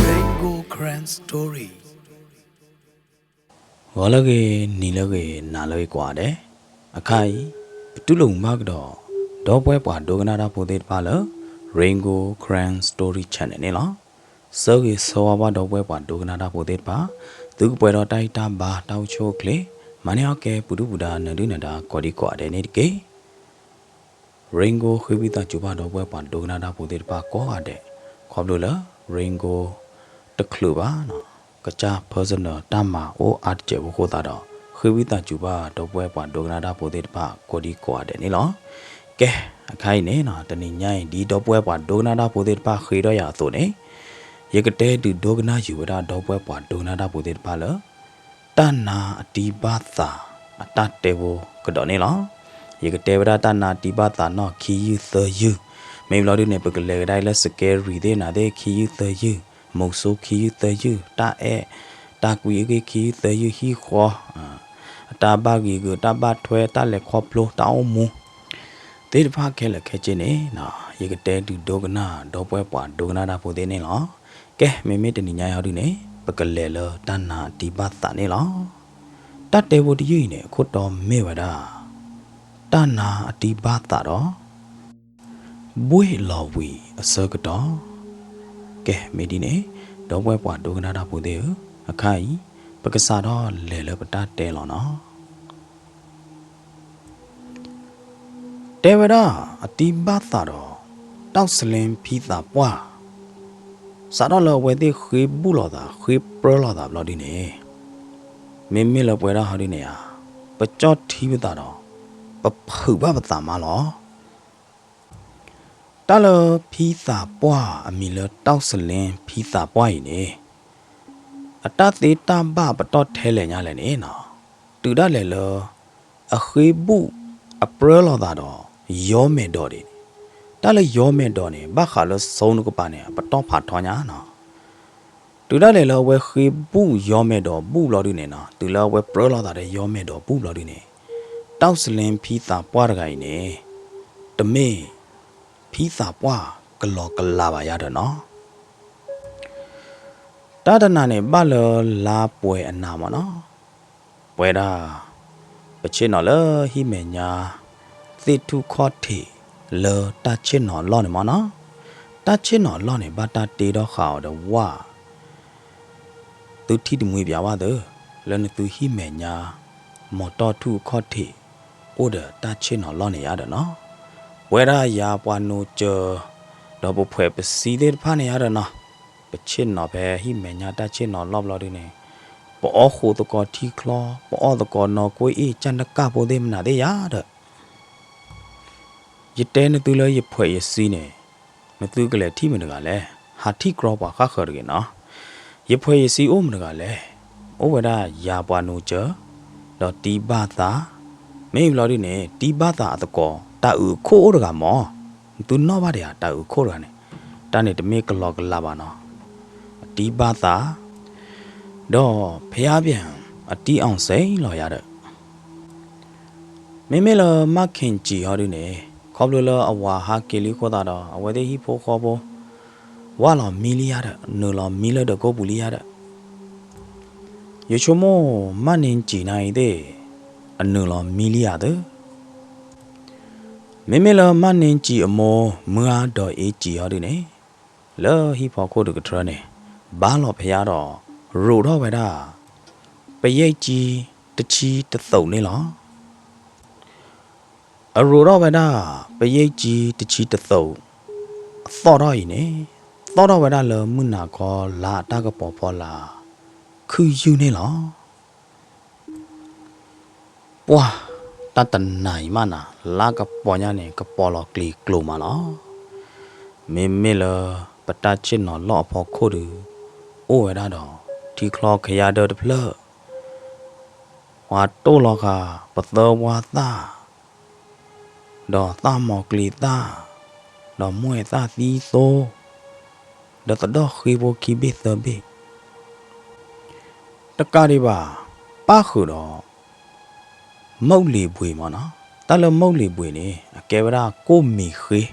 Rainbow Karen Story ဂီၤလၢအဂ့ၤ, နံၤလၢအဂ့ၤ, နၤလၢအဂ့ၤကိးဂၤဒဲး, အခါအံၤ ပတူၢ်လိာ်မုာ်ဘၣ်ကဒီး ဒီပုၢ်ဝဲၢ်ပှၤဒိကနၣ်တၢ်ဖိသ့ၣ်တဖၣ်လၢ Rain Gold Karen Story Channel န့ၣ်လီၤ. ဆၢဂ့ၤဆၢဝါဘၣ်ဒီပုၢ်ဝဲၢ်ပှၤဒိကနၣ်တၢ်ဖိသ့ၣ်တဖၣ်, သုကပှဲၤဒီးတၢ်ဟ့ၣ်တၢ်ဘါ တၢ်အိၣ်ဆူၣ်အိၣ်ချ့, မၤန့ၢ်အီၣ်ကဲ ပူၤဒုၣ်ပူၤဒါ နၢၤဒုၣ်နၢၤဒါ ကိးဒံကိးဂၤဒဲးန့ၣ်တက့ၢ်. Rain Gold ဃ့ဝံသးစူၤဘၣ်ဒီပုၢ်ဝဲၢ်ပှၤဒိကနၣ်တၢ်ဖိသ့ၣ်တဖၣ်ကိးဂၤဒဲး, ခီဖျိလၢ Rain Gold တချုးဘၣ် ကစၢ် personal တၢ်မၤအိၣ်အါတစဲးဖိအဃိသတးဒီး ဃ့ဝံသးစူၤဘၣ်ဒီပုၢ်ဝဲၢ်ပှၤဒိကနၣ်တၢ်ဖိသ့ၣ်တဖၣ်ကိးဒံကိးဂၤဒဲးန့ၣ်လီၤ. ကဲ, အခါအံၤန့ၣ် တနံၤညါအံၤ ဒ်ဒီပုၢ်ဝဲၢ်ပှၤဒိကနၣ်တၢ်ဖိသ့ၣ်တဖၣ်ဃ့ထီၣ်ယၤအသိးန့ၣ်, ယကတဲဒုးဒိကနၣ်ယုာ်ဝဲဒၣ်ဒီပုၢ်ဝဲၢ်ပှၤဒိကနၣ်တၢ်ဖိသ့ၣ်တဖၣ်လၢ တၢ်နါအတံဘၣ်သးအတၢ်တဲဖိကဒီးန့ၣ်လီၤ. ယကတဲဝဲဒၣ်တၢ်နါတံဘၣ်သးနီၢ်ခံယုၢ်သၢယုၢ်, မ့ၢ်ဘျီဒုန့ၣ် ပကလဲၤကဒါလၢစကဲရံၤသ့ၣ်နၤသ့ၣ် ခံယုၢ်သၢယုၢ်, မုဆိုးခံယုၢ်သၢယုၢ်, တၢ်အဲၣ်, တၢ်ကွံအဂ့ၢ်ခံယုၢ်သၢယုၢ်, ဟံၣ်ဃီ အတၢ်ဘၣ်ဂံၤဂုာ် တၢ်ဘၣ်ထွဲ တၢ်လဲၤခီဖျိ တၢ်အိၣ်မူ သ့ၣ်တဖၣ်ခဲလၢာ်ခဲဆ့န့ၣ် ယကတဲဒုးဒိကနၣ်ဒီပုၢ်ဝဲၢ်ပှၤဒိကနၣ်တၢ်ဖိသ့ၣ်န့ၣ်လီၤ. ကဲ, မ့မ့ၢ်တနံၤညါအံၤဒုန့ၣ် ပကလဲၤလၢတၢ်နါအတံဘၣ်သးန့ၣ်လီၤ. တၢ်တဲဖိတယုၢ်အံၤန့ၣ် အခိၣ်တီမ့ၢ်ဝဲဒၣ် တၢ်နါအတံဘၣ်သးဒီး ဘှ့ၣ်လီၤဝံၤအဆၢကတီၢ်. ကဲ, မ့ၢ်ဒ်န့ၣ် ဒီပုၢ်ဝဲၢ်ပှၤဒိကနၣ်တၢ်ဖိသ့ၣ်ဧၢ, အခါအံၤ ပကစးထီၣ်လဲၤလၢပတၢ်တဲလီၤနီၤ. တဲဝဲဒၣ် အတံဘၣ်သးဒီး တီၢ်စလ့ဖံသးပှၢ်, စးထီၣ်လၢအဝဲသ့ၣ်ဃ့ဘူၣ်လိာ်သး ဃ့ပြၢလိာ်သးဘျီဒုန့ၣ်, မ့မ့ၢ်လၢပဝဲဒၣ်ဟီဒုန့ၣ်ဧါ, ပကၠီၣ်ထံပသးဒီး ပဖုးဘၣ်ပသးမးလီၤ. တၢ်လၢဖံသးပှၢ်အမံၤလၢတီၢ်စလ့ဖံသးပှၢ်အံၤန့ၣ်, အတၢ်သ့တၢ်ဘၣ်ပတီၢ်ထဲလဲၣ်ညါလဲၣ်န့ၣ်နီၤ, တုၤဒၣ်လဲာ်လၢ အဃ့ဘူၣ်အပြၢလိာ်သးဒီး ယီမဲာ်ဒိးဒံးန့ၣ်, တၢ်လၢယီမဲာ်ဒိးန့ၣ် ဘၣ်ဃးလၢဆိနကပၤန့ၣ် အပတီၢ်ဖးထီညါနီၤ. တုၤဒၣ်လဲာ်လၢအဝဲဃ့ဘူၣ်ယီမဲာ်ဒိးဘူၣ်ဘျီဒုန့ၣ်နီၤ, တုၤလၢအဝဲပြၢလိာ်သးဒီးယီမဲာ်ဒိးဘူၣ်ဘျီဒုန့ၣ်, တီၢ်စလ့ဖံသးပှၢ်တဂၤအံၤန့ၣ် တမ့ၢ်ဖံသးပှၢ်ကလီကလးဘၣ်ယါဒီးနီၤ. တၢ်တနၤန့ၣ် ဘၣ်လၢလါပှဲၤအနၤမးနီၤ, ပဝဲဒၣ် ပဆ့ၣ်နီၤလၢဟံၣ်မဲာ်ညါ သ့ၣ်ထူၣ်ခီၣ်ထံးလၢတၢ်ဆ့ၣ်နီၤအလီၢ်န့ၣ်မးနီၤ. တၢ်ဆ့ၣ်နီၤအလီၢ်န့ၣ် ဘၣ်တၢ်တ့ထီၣ်ဃာ်အီၤဒီးဝၣ် သုထံၣ်တမှံပၠးဝၣ်သၢ, လၢနသုဟံၣ်မဲာ်ညါ မီၤတီၢ်ထူၣ်အခီၣ်ထံး အိၣ်ဒီးတၢ်ဆ့ၣ်နီၤလီၢ်န့ၣ်ယါဒီးနီၤ. ပဝဲဒၣ်ယၤပှၤနိစၢၤ ဒီးပဖှဲးပစံသ့ၣ်တဖၣ်န့ၣ်ယါဒီးနီၤ, ပဆ့ၣ်နီၤဖဲဟံၣ်မဲာ်ညါတၢ်ဆ့ၣ်နီၤလီၢ်ဘျီဒုန့ၣ်, ပအီၣ်ဃိသကိးထံချီ, ပအီၣ်သကိးနီၢ်ကွ့အ့ၣ် ကၢ်နကၢ်ဖိသ့ၣ်မနုၤသ့ၣ်ယါဒီး ယတဲနသုလၢယဖှဲးယစံန့ၣ်, နသုကလဲၤထံၣ်မတဂၤလဲၣ်, ဟးထံၣ်ကြီပှၤဃၣ်ဃၢၤတဂ့ၤနီၤ. ယဖှဲးယစံအိၣ်မတဂၤလဲၣ်, အိၣ်ဝဲဒၣ်ယၤပှၤနိစၢၤ ဒီးတံဘၣ်သး, မ့ၢ်ဘျီဒုန့ၣ် တံဘၣ်သးအသကိး တၢ်အုးအခိၣ်အိၣ်တဂၤမး, နသုနီၣ်ဘၣ်ဒံးဧါ တၢ်အုးအခိၣ်တဂၤန့ၣ်, တၢ်န့ၣ်တမ့ၢ်ကလီကလးဘၣ်နီၤ. အတံဘၣ်သး ဒီးဖဲအါဘျဲၣ် အတံအီၣ်စ့လီၤယါဒီး မ့မ့ၢ်လၢမၢ်ခ့ၣ်စံၤဟီဒုန့ၣ်, ခီဖျိလၢအဝၤဟးက့ၤလံအဃိသတးဒီး အဝဲသ့ၣ်ဟံၣ်ဖိဃီဖိ ဝၢ်လီၤမံလံယါဒီး နုာ်လီၤမံလၢဒၢးကိးပူၤလံယါဒီး ယဆိကမိၣ်မၢ်နံစံၤနၤအံၤသ့ၣ် အနုာ်လီၤမံလံယါသၢ. မ့မ့ၢ်လၢမၢ်နံစံၤအမိၢ် မုၢ်အါဒီးအ့စံၤဟီဒုန့ၣ်, လၢဟံၣ်ဖီခိၣ်တကထြၢန့ၣ် ဘါလီၤဖဲယါဒီး ရိးထီၣ်ဝဲဒၣ် ပယဲၢ်ကၠံတဆံတသိးန့ၣ်လီၤ. အရိးထီၣ်ဝဲဒၣ် ပယဲၢ်ကၠံတဆံတသိး အသီၣ်ထီၣ်အံၤန့ၣ်, သီၣ်ထီၣ်ဝဲဒၣ်လၢမုၢ်နၤခီလါအတၢ်ကပီၤဖီလာ် ခုၣ်ယုၢ်န့ၣ်လီၤ. ပှၤ တၢ်တနၤအံၤမးနၤ လါကပီၤညါန့ၣ် ကပီၤလီၤကျံၤကျိၤမးလီၤ. မ့မ့ၢ်လၢ ပတၢ်ဆ့ၣ်နီၤလီၢ်အဖီခိၣ်ဒုး အိၣ်ဝဲဒၣ်ဒီး ထံချီကယါဒၢတဖျၢၣ် ပှၤတိၢ်လီၤဃာ် ပသၢဝါသၣ် ဒီးသၣ်မီၤကျံၤသၣ်, ဒီးမှဲသၣ်သံသိ, ဒီးသဒီၣ်ဃ့ဖိခံဘ့ၣ်သၢဘ့ၣ်, တကးဒံးဘၣ် ပၣ်ဃုာ်ဒီး မုၢ်လံၤဘှံးမးနီၤ. တၢ်လၢမုၢ်လံၤဘှံးန့ၣ် အကဲဝဲဒၣ်ကိၣ်မံၤဃ့.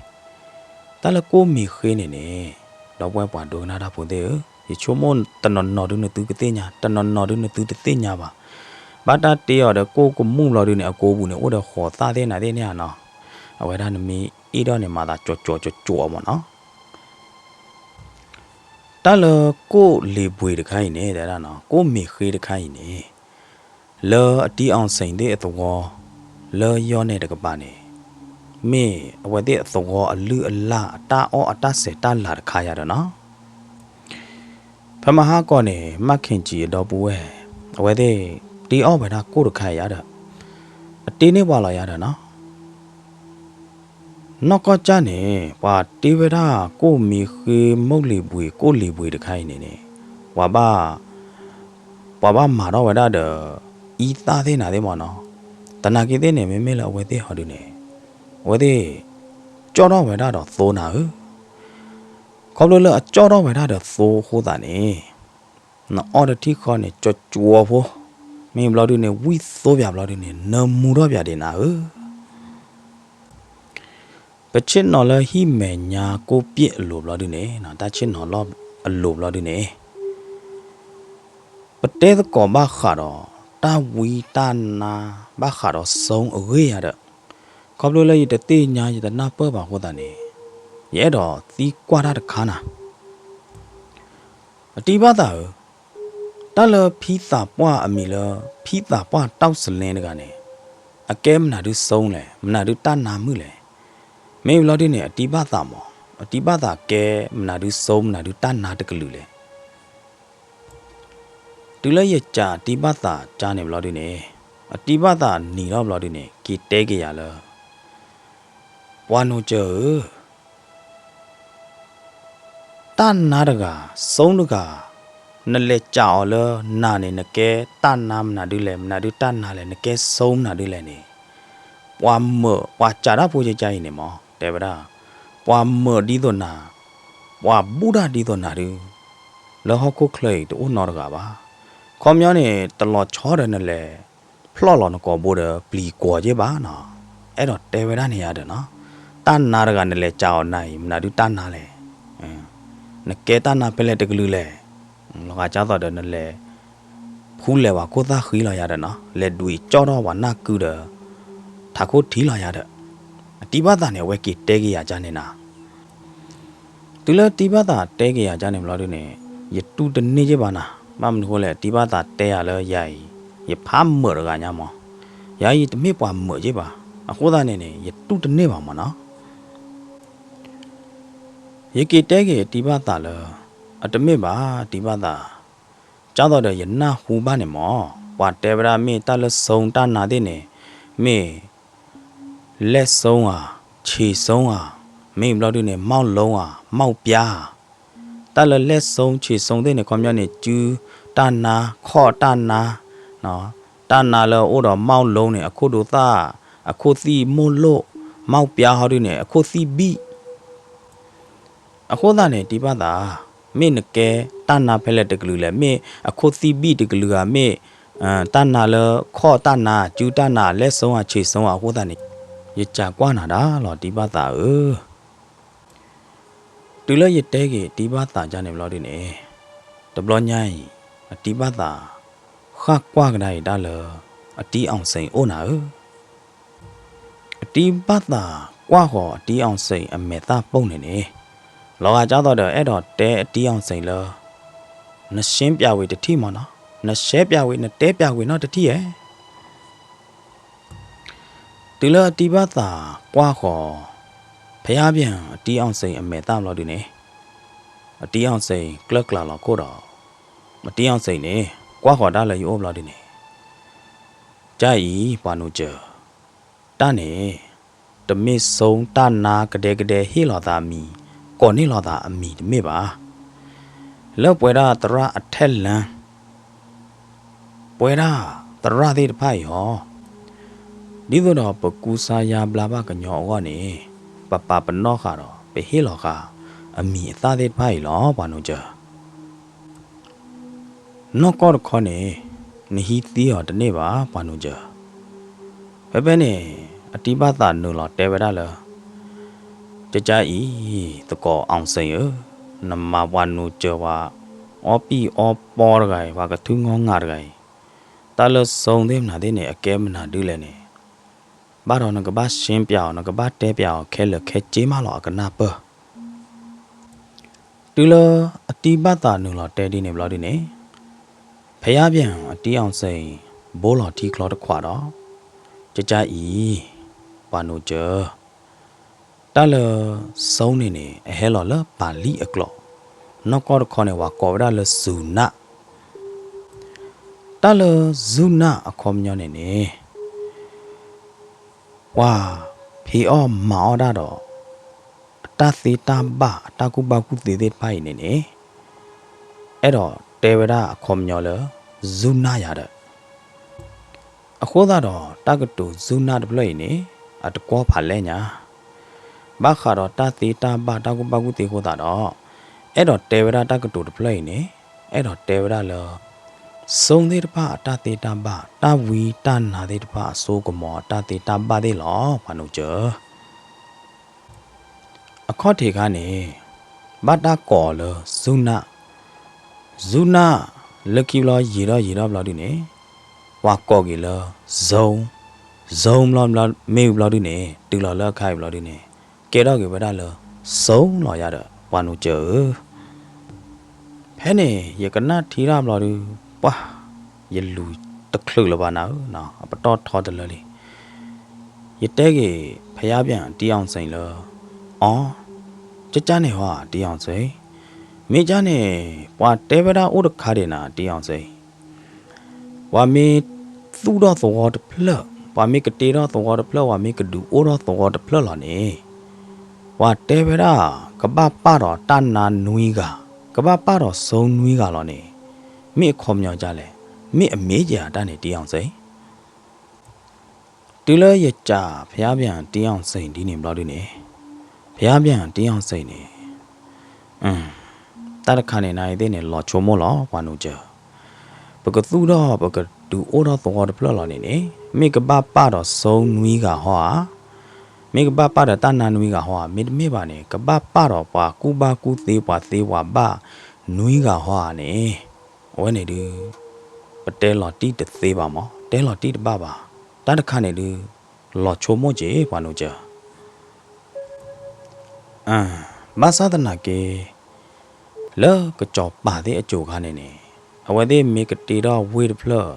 တၢ်လၢကိၣ်မံၤဃ့န့ၣ်န့ၣ် ဒီပုၢ်ဝဲၢ်ပှၤဒိကနၣ်တၢ်ဖိသ့ၣ်ဧၢ, ယဆိကမိၣ်တနီၤနီၤဒုးနသုကသ့ၣ်ညါ, တနီၤနီၤဒုးနသုတသ့ၣ်ညါဘၣ်. ဘၣ်တၢ်တ့အီၤဒီးကိၣ်ကမူၣ်ဘျီဒုးန့ၣ် အကိာ်ပူၤန့ၣ် အိၣ်ဒီးဃိးသၣ်သ့ၣ်နၤသ့ၣ်န့ၣ်ဧါနီၤ. အဝဲဒၣ်နမ့ၢ်အ့ၣ်ဒီးန့ၣ်မၤသးကၠီၤကၠီၤကၠီၤကၠီၤမးနီၤ. တၢ်လၢကိၣ်လံၤဘှံးတခါအံၤန့ၣ် တဲဒၣ်နီၤ ကိၣ်မံၤဃ့တခါအံၤန့ၣ် လၢအတံအီၣ်စ့ၣ်သ့ၣ်အသဝီ လၢယီၢ်နဲၣ်တကပၤန့ၣ် မ့ၢ်အဝဲသ့ၣ်အသဝီအလုၢ်အလၢ် အတၢ်အီၣ်အတၢ်စဲးတၢ်လၤတခါယၤဒီးနီၤ. ဖဲမဟါကီၢ်န့ၣ် မၢ်ခ့ၣ်ကၠံအဒီပုၢ်ဝဲၢ် အဝဲသ့ၣ်တ့အီၣ်ဝဲဒၣ်ကိၣ်တခါယၤဒီး အတ့န့ၢ်ပှၤလီၤယၤဒီးနီၤ. နီၢ်ကီၢ်ကၢ်န့ၣ် ပှၤတ့ဝဲဒၣ်ကိၣ်မံၤဃ့ မုၢ်လံၤဘှံး ကိၣ်လံၤဘှံးတခါအံၤန့ၣ်န့ၣ် ပှၤဘၣ် ပှၤဘၣ်မၤထီၣ်ဝဲဒၣ်ဒီး အံသၣ်သ့ၣ်နၤသ့ၣ်မးနီၤ. သနာ်က့သ့ၣ်န့ၣ် မ့မ့ၢ်လၢအဝဲသ့ၣ်ဟီဒုးန့ၣ် အဝဲသ့ၣ် ကၠီၣ်ထီၣ်ဝဲဒၣ်ဒီးသိနၤဧၢ. ခီဖျိလၢအကၠီၣ်ထီၣ်ဝဲဒၣ်ဒီးသိအဃိသတးန့ၣ် နအီၣ်တထံၣ်ဃီန့ၣ် ကၠီၤကၠီၤဖိ, မ့ၢ်ဘျီဒုးန့ၣ် ဝံၣ်သိပၠးဘျီဒုးန့ၣ် နၢမူထီၣ်ပၠးဒံးနၤဧၢ. ပဆ့ၣ်နီၤလၢဟံၣ်မဲာ်ညါကိၣ်ပျဲၣ်အလိၤဘျီဒုးန့ၣ် တၢ်ဆ့ၣ်နီၤလီၢ်အလိၤဘျီဒုးန့ၣ် ပတဲသကိးဘၣ်ဃးဒီး တၢ်ဝံတၢ်နါ ဘၣ်ဃးဒီးစိအဂ့ၢ်ယၤဒီး ခီဖျိလၢယတသ့ၣ်ညါ ယတနၢ်ပၢၢ်ဘၣ်အဃိသတးန့ၣ် ယအဲၣ်ဒိးသံကွၢ်တၢ်တခါနၤ. အတံဘၣ်သးဧၢ, တၢ်လၢဖံသးပှၢ်အမံၤလၢ ဖံသးပှၢ်တီၢ်စလဲတဂၤန့ၣ် အကဲမနုၤဒုစိလဲၣ်, မနုၤဒုတၢ်နါမုၣ်လဲၣ်. မ့ၢ်ဘျီဒုန့ၣ် အတံဘၣ်သးမး, အတံဘၣ်သးကဲမနုၤဒုစိ မနုၤဒုတၢ်နါတကလုာ်လဲၣ်. တုၤလၢယစံးတံဘၣ်သးကါန့ၣ်ဘျီဒုန့ၣ်, အတံဘၣ်သးနံၤထီၣ်ဘျီဒုန့ၣ် က့ၤတဲက့ၤယၤလၢ ပှၤနိစၢၤဧၢ, တၢ်နါတဂၤ, စိတဂၤ, နလဲၤစံးအီၤလၢနၤန့ၣ် နကဲတၢ်နါမနုၤဒုလဲၣ်, မနုၤဒုတၢ်နါလဲၣ်, နကဲစိမနုၤဒုလဲၣ်န့ၣ်, ပှၤမၢး, ပှၤစံးတၢ်ဖိကကါအံၤန့ၣ်မး တဲဝဲဒၣ်, ပှၤမၢးဒ်သိးနၤ, ပှၤဘူၣ်တၢ်ဒ်သိးနၤဒု, လၢဟီၣ်ခိၣ်ချၢအံၤတအိၣ်နီတဂၤဘၣ်. ခီပညီန့ၣ် တလီၤဆီဒီးနလဲၤ ဖျီၣ်လီၤနကိာ်ဘိဒီးပျံၤကွီၤက့ၤဘၣ်နီၤ, အဲၣ်ဒိးတဲဝဲဒၣ်န့ၣ်ယၤဒီးနီၤ, တၢ်နါတဂၤနလဲၤစံးအီၤနၤအံၤ မနုၤဒုတၢ်နါလဲၣ်, နကဲတၢ်နါဖဲလဲၣ်တကလုာ်လဲၣ်, လီၤဂာ်ကၢ်သိးဒီးနလဲၤ ဖူလဲၤပှၤခိၣ်သၣ်ဃံလီၤယၤဒီးနီၤ, လဲၤဒွံးကၠီၣ်ထီၣ်ပှၤနၢ်ကုဒီး ထးခိၣ်ထံလီၤယၤဒီး, အတံဘၣ်သးန့ၣ် အဝဲက့ၤတဲက့ၤယၤကါန့ၣ်နၤ တုၤလၢတံဘၣ်သးတဲက့ၤယၤကါန့ၣ်ဘျီဒုန့ၣ်, ယတူၢ်တန့ၢ်က့ၤဘၣ်နၤ, ဘၣ်မနုၤဃိလဲၣ် တံဘၣ်သးတဲယၤလၢယၤအံၤ, ယဖးမၢးတဂၤညါမး, ယၤအံၤတမ့ၢ်ပှၤမၢးက့ၤဘၣ်, အဃိသတးန့ၣ်န့ၣ် ယတူၢ်တန့ၢ်ဘၣ်မးနီၤ. ယက့ၤတဲက့ၤတံဘၣ်သးလၢ, အတမ့ၢ်ဘၣ်တံဘၣ်သး, ကၢ်သိးဒီးယနၢ်ဟူဘၣ်န့ၣ်မး, ပှၤတဲဝဲဒၣ်မ့ၢ်တၢ်လၢစိတၢ်နါသ့ၣ်န့ၣ်, မ့ၢ် လဲၣ်စိဧါ, ဆံးစိဧါ, မ့ၢ်ဘျီဒုန့ၣ် မီၣ်လိဧါ, မီၣ်ပျါဧါ, တၢ်လၢလဲၣ်စိဆံးစိသ့ၣ်န့ၣ် ခီပညီန့ၣ် စုတၢ်နါ, ခီၣ်တၢ်နါ, တၢ်နါလၢအအိၣ်ဒီးမီၣ်လိန့ၣ် အခိၣ်ဒိသၣ်, အခိၣ်သံၣ်မိၢ်လိၣ်, မီၣ်ပျါဟီဒုန့ၣ် အခိၣ်သံၣ်ဘံၣ် အဃိသတးန့ၣ် တံဘၣ်သး, မ့ၢ်နကဲတၢ်နါဖဲလဲၣ်တကလုာ်လဲၣ်, မ့ၢ်အခိၣ်သံၣ်ဘံၣ်တကလုာ်ဧါ, မ့ၢ်တၢ်နါလၢခီၣ်တၢ်နါ, စုတၢ်နါ, လဲၣ်စိဧါ, ဆံးစိဧါ, အဃိသတးန့ၣ် ယစံးကွၢ်နၤဒၣ်လီၤ တံဘၣ်သးဧၢ. တုၤလၢယတဲက့ၤတံဘၣ်သးကါန့ၣ်ဘျီဒုန့ၣ်, တဘျီညါအံၤ အတံဘၣ်သး ဃၣ်ကွၢ်ကဒါအံၤတၢ်လၢ အတံအီၣ်စ့ၣ်အိၣ်နၤဧၢ. အတံဘၣ်သးကွၢ်ဃီၤအတံအီၣ်စ့ၣ်အမဲာ်သၣ်ပိၢ်န့ၣ်န့ၣ်, လီၤဂာ်ကၢ်သိးဒီးအဲၣ်ဒိးတဲအတံအီၣ်စ့ၣ်လၢ နရှင်းပြဝံၤတထံၣ်မးနီၤ, နရှင်းပြဝံၤ နတဲပြဝံၤနီတထံၣ်ဧါ. တုၤလၢအတံဘၣ်သးကွၢ်ဃီၤ ဖဲအါဘျဲၣ် အတံအီၣ်စ့ၣ်အမဲာ်သၣ်ဘျီဒုန့ၣ်, အတံအီၣ်စ့ၣ်ကျၢၢ်ကျါလီၤခိၣ်ဒီး အတံအီၣ်စ့ၣ်န့ၣ် ကွၢ်ဃီၤတၢ်လၢယအိၣ်ဘျီဒုန့ၣ်, ကါအံၤ ပှၤနိစၢၤ, တၢ်န့ၣ် တမ့ၢ်ဆိတၢ်နါကဒဲကဒဲဟ့ၣ်လီၤသးအမံၤ, ကိးန့ၢ်လီၤသးအမံၤတမ့ၢ်ဘၣ်. လၢပှဲၤဒၣ်သရၣ်အထဲလၢ ပဝဲဒၣ်သရၣ်သ့ၣ်တဖၣ်အံၤဟီ, ဒ်သိးဒီးပကူစါယါဘျါဘၣ်ကညီအဂီၢ်န့ၣ်, ပပာ်ပနီၣ်ဃာ်ဒီး ပဟ့ၣ်လီၤဃာ်အမံၤအသၣ်သ့ၣ်တဖၣ်အံၤလီၤ ပှၤနိစၢၤ. နီၢ်ကီၢ်တခီန့ၣ် နဟံးသံအီၤတန့ၢ်ဘၣ် ပှၤနိစၢၤ. ဖဲဖဲန့ၣ် အတံဘၣ်သးနုာ်လီၤတဲဝဲဒၣ်လၢ ကကါအံၤ သကိးအီၣ်စ့ၣ်ဧၢ, နမၤပှၤနိစၢၤပှၤ အီပံၣ်အီပီတဂၤအံၤ ပှၤကထုငီငၤတဂၤအံၤ, တၢ်လၢဆိသ့ၣ်မနုၤသ့ၣ်န့ၣ် အကဲမနုၤဒ်လဲၣ်န့ၣ်, ဘၣ်ဒီးနကဘၣ်ရှင်းပြအီၤ, နကဘၣ်တဲပြအီၤခဲလၢာ်ခဲဆ့မးလီၤ အကနၢ်ပၢၢ်. တုၤလၢအတံဘၣ်သးနုာ်လီၤတဲဒ်န့ၣ်ဘျီဒုန့ၣ်, ဖယါပၠၣ်အတံအီၣ်စ့ၣ် ဘိလီၤထံချီတခွးဒီး, ကကါအံၤ ပှၤနိစၢၤ, တၢ်လၢဆိန့ၣ်န့ၣ် အဟဲလီၤလၢပၣ်လံၣ်အကျိာ်, နီၢ်ကီၢ်တခီန့ၣ် ပှၤကိးဝဲဒၣ်လၢစူၤနၣ်. တၢ်လၢစူၤနၣ်အခီပညီန့ၣ်န့ၣ် ပှၤဖံးအီၣ်မၤအီၣ်ဒၣ်ဒီး အတၢ်သ့တၢ်ဘၣ်အတၢ်ကူၣ်ဘၣ်ကူၣ်သ့သ့ၣ်တဖၣ်အံၤန့ၣ်န့ၣ်, အဲၣ်ဒိးတဲဝဲဒၣ်အခီပညီလၢ စူၤနၣ်ယၤဒီး, အဃိသတးဒီး တၢ်ကတိၤစူၤနၣ်တဖျၢၣ်အံၤန့ၣ် အတကွီၢ်ဖးလဲၢ်ညါ ဘၣ်ဃးဒီးတၢ်သ့တၢ်ဘၣ်တၢ်ကူၣ်ဘၣ်ကူၣ်သ့အဃိသတးဒီး, အဲၣ်ဒိးတဲဝဲဒၣ်တၢ်ကတိၤတဖျၢၣ်အံၤန့ၣ်, အဲၣ်ဒိးတဲဝဲဒၣ်လၢ ဆိသ့ၣ်တဖၣ်အတၢ်သ့တၢ်ဘၣ်, တၢ်ဝံတၢ်နါသ့ၣ်တဖၣ်အစိကမီၤအတၢ်သ့တၢ်ဘၣ်သ့ၣ်လီၤ ပှၤနိစၢၤ. အခီၣ်ထံးခါန့ၣ် ဘၣ်တၢ်ကိးအီၤလၢစူၤနၣ်, စူၤနၣ်လၢခံဘျီယံာ်ထီၣ်ယံာ်ထီၣ်ဘျီဒုန့ၣ်, ပှၤကိးက့ၤလၢ စူၤ, စူၤဘျီဘျီမ့ၢ်ဘျီဒုန့ၣ် တုၤလီၤလၢအခါအံၤဘျီဒုန့ၣ် ကဲထီၣ်က့ၤဝဲဒၣ်လၢ ဆိလီၤယၤဒီး ပှၤနိစၢၤဧၢ. ဖဲန့ၣ် ယကနၣ်ထံတၢ်ဘျီဒု, ပှၤ, ယလူၤတချုးလၢၤဘၣ်နၤဧၢ, အပတီၢ်ထီတလၢလံ. ယတဲက့ၤ ဖယါပၠၣ်တံအီၣ်စ့ၣ်လၢ အီ, ကကါန့ၣ်ဟီဧါ တံအီၣ်စ့ၣ်, မ့ၢ်ကါန့ၣ် ပှၤတဲဝဲဒၣ်အိၣ်တခါဒံးနၤ တံအီၣ်စ့ၣ်, ပှၤမ့ၢ်သူၣ်ထီၣ်သဝီတဖျၢၣ်, ပှၤမ့ၢ်ကတ့ထီၣ်သဝီတဖျၢၣ်, ပှၤမ့ၢ်ကဒုးအိၣ်ထီၣ်သဝီတဖျၢၣ်လီၤန့ၣ်, ပှၤတဲဝဲဒၣ် ကဘၣ်ပာ်ဒီးတၢ်နါနွံဂၤ, ကဘၣ်ပာ်ဒီးဆိနွံဂၤလီၤန့ၣ်, မ့ၢ်အခီပညီဒ်လဲၣ်, မ့ၢ်အမ့ၢ်ကဲဧါတၢ်န့ၣ် တံအီၣ်စ့ၣ်. တုၤလၢယစံး ဖယါပၠၣ်တံအီၣ်စ့ၣ်ဒ်န့ၣ်ဘျီဒုန့ၣ်, ဖယါပၠၣ်တံအီၣ်စ့ၣ်န့ၣ် တၢ်တခါန့ၣ် နသ့ၣ်န့ၣ် လီၤဆိကမိၣ်လီၤ ပှၤနိစၢၤ, ပကသူၣ်ထီၣ် ပကဒုးအိၣ်ထီၣ်သဝီတဖျၢၣ်လီၤန့ၣ်န့ၣ်, မ့ၢ်ကဘၣ်ပာ်ဒီးဆိနွံဂၤဟီဧါ, မ့ၢ်ကဘၣ်ပာ်ဒီးတၢ်နါနွံဂၤဟီဧါ, မ့တမ့ၢ်ဘၣ်န့ၣ် ကဘၣ်ပာ်ဒီးပှၤကူၣ်ဘၣ်ကူၣ်သ့ ပှၤသ့ပှၤဘၣ်နွံဂၤဟီဧါန့ၣ်, အဝဲန့ၣ်ဒုး ပတဲလီၤတံၢ်တသ့ဘၣ်မး, တဲလီၤတံၢ်တဘၣ်ဘၣ်. တၢ်တခါန့ၣ်ဒုး လီၤဆိကမိၣ်က့ၤ ပှၤနိစၢၤ ဘၣ်ဆၣ်သနာ်က့ လၢကစီၤပၤသ့ၣ်အစိၤခါန့ၣ်န့ၣ်, အဝဲသ့ၣ်မ့ၢ်ကတ့ထီၣ်ဝ့ၢ်တဖျၢၣ်,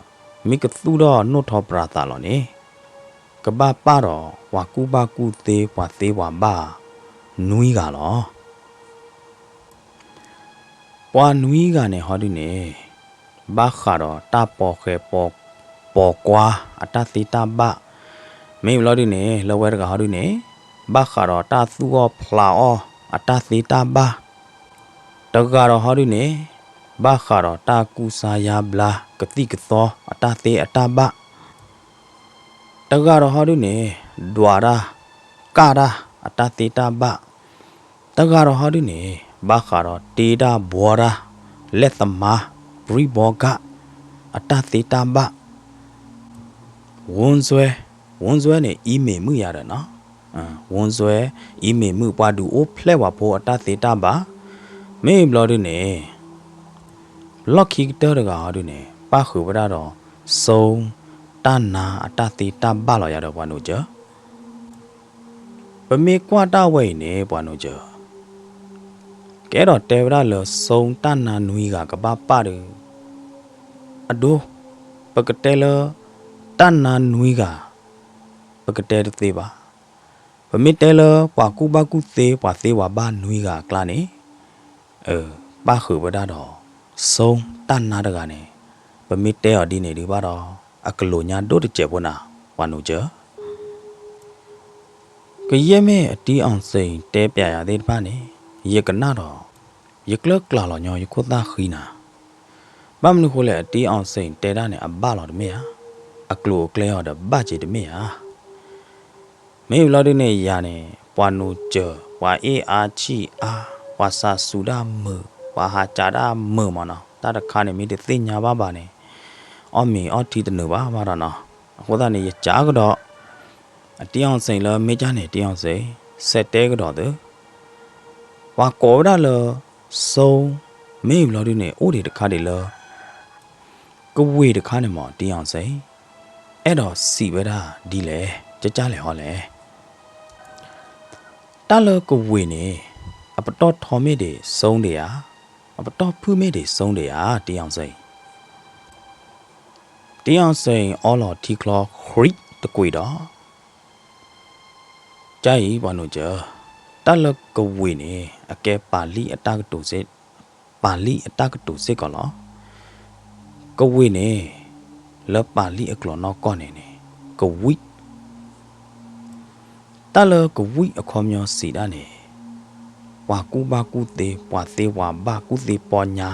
မ့ၢ်ကသူၣ်ထီၣ်နိၣ်ထီၣ်ပြးသးလီၤန့ၣ်, ကဘၣ်ပာ်ဒီးပှၤကူၣ်ဘၣ်ကူၣ်သ့ ပှၤသ့ပှၤဘၣ်နွံဂၤလီၤ. ပှၤနွံဂၤန့ၣ်ဟီဒုန့ၣ်, ဘၣ်ဃးဒီးတၢ်ပိာ်ဃဲၤပိာ်ကွၢ်အတၢ်သ့တၢ်ဘၣ်, မ့ၢ်ဘျီဒုန့ၣ် လၢဝဲတဂၤဟီဒုန့ၣ်, ဘၣ်ဃးဒီးတၢ်သူၣ်အီၣ်ဖျးအီၣ်အတၢ်သ့တၢ်ဘၣ်, တဂၤဒီးဟီဒုန့ၣ်, ဘၣ်ဃးဒီးတၢ်ကူစါယါဘျါကသံၣ်ကသီအတၢ်သ့အတၢ်ဘၣ် တဂၤဒီးဟီဒုန့ၣ်, ဒွးတၢ်, ကၣ်တၢ်အတၢ်သ့တၢ်ဘၣ်, တဂၤဒီးဟီဒုန့ၣ်, ဘၣ်ဃးဒီးတ့တၢ်ဘှီတၢ်, လဲၣ်သမါ, ပြံဘီကၣ်, အတၢ်သ့တၢ်ဘၣ်, ဝူစွဲ, ဝူစွဲန့ၣ် အံၤမ့ၢ်မုၣ်ယၤဒီးနီၤ, ဝူစွဲ, အံၤမ့ၢ်မုၣ် ပှၤဒုးအိၣ်ဖျဲၣ်ပှၤဖိအတၢ်သ့တၢ်ဘၣ်, မ့ၢ်ဘျီဒုန့ၣ် လီၢ်ခံကတၢၢ်တဂၤဟီဒုန့ၣ် ပၣ်ဃုာ်ဝဲဒၣ်ဒီး ဆိတၢ်နါအတၢ်သ့တၢ်ဘၣ်လီၤယၤဒီးပှၤနိစၢၤ. ပမ့ၢ်ကွၢ်တၢ်ဝဲအံၤန့ၣ် ပှၤနိစၢၤ, ကအဲၣ်ဒိးတဲဝဲဒၣ်လၢ ဆိတၢ်နါနွံဂၤကဘၣ်ပာ်ဒီး အဒိ, ပကတဲလၢ တၢ်နါနွံဂၤ ပကတဲတသ့ဘၣ်. ပမ့ၢ်တဲလၢပှၤကူၣ်ဘၣ်ကူၣ်သ့ ပှၤသ့ပှၤဘၣ်နွံဂၤအကျါန့ၣ်, ပၣ်ဃုာ်ဝဲဒၣ်ဒီး ဆိတၢ်နါတဂၤန့ၣ်, ပမ့ၢ်တဲအီၤဒ်န့ၣ်ဒုးဘၣ်ဒီး အကလိာ်ညါဒိၣ်တစဲးဖိနၤ ပှၤနိစၢၤ. ကယဲၢ်မ့ၢ်အတံအီၣ်စ့ၣ်တဲပျးယၤသ့ၣ်တဖၣ်န့ၣ် ယကနၣ်ဒီး ယကျၢၢ်ကျၢ်လီၤညီ ယခိၣ်သၣ်ဃံနၤ. ဘၣ်မနုၤဃိလဲၣ် အတံအီၣ်စ့ၣ်တဲဒၣ်န့ၣ် အဘၣ်လီၤတမ့ၢ်ဧါ, အကျိၤအကျဲအီၤဒီးဘၣ်က့ၤတမ့ၢ်ဧါ. မ့ၢ်ဘျီဒုန့ၣ်ယၤန့ၣ် ပှၤနိးစၢၤ ပှၤအ့ၣ်အါဆံၣ်အါ ပှၤစးစူၤဒၣ်မုာ် ပှၤဟးကးဒၣ်မုာ်မးနီၤ. တၢ်တခါန့ၣ် မ့ၢ်တသ့ၣ်ညါဘၣ်ဘၣ်န့ၣ် အီၣ်မ့ၤအီထံတနုာ်ဘၣ်ဘၣ်ဒီးနီၤ. အဃိသတးန့ၣ် ယကးကဒီး အတံအီၣ်စ့ၣ်လၢ မ့ၢ်ကၢ်န့ၣ် တံအီၣ်စ့ၣ် ဆဲးတဲကဒီးသု ပှၤကိးဝဲဒၣ်လၢ စိ မ့ၢ်ဘျီဒုန့ၣ် အိၣ်ဒံးတခါဒံးလၢ ကဝ့ၢ်တခါန့ၣ်မး တံအီၣ်စ့ၣ် အဲၣ်ဒိးစံးဝဲဒၣ်ဒ်လဲၣ် ကကၢ်လဲၣ်ဟီလဲၣ်. တၢ်လၢကဝ့ၢ်န့ၣ် အပတီၢ်ထီမ့ၢ်ဒံး စိဒံးဧါ, အပတီၢ်ဖုၣ်မ့ၢ်ဒံး စိဒံးဧါ တံအီၣ်စ့ၣ်. တံအီၣ်စ့ၣ်အီလီၤထံချီဃံးတကွံာ်ဒီး ကၢ်အံၤ ပှၤနိးစၢၤ, တၢ်လၢကဝ့ၢ်န့ၣ် အကဲပၣ်လံၣ်အတၢ်ကတိၤစ့ၢ်, ပၣ်လံၣ်အတၢ်ကတိၤစ့ၢ်ကီးလီၤ. ကဝ့ၢ်န့ၣ် လၢပၣ်လံၣ်အကျိာ်နီၢ်ကီၢ်န့ၣ်န့ၣ် ကဝံၣ် တၢ်လၢကဝံၣ်အခီပညီစံးဒၣ်န့ၣ် ပှၤကူၣ်ဘၣ်ကူၣ်သ့ ပှၤသ့ပှၤဘၣ်ကူၣ်သ့ပီညါ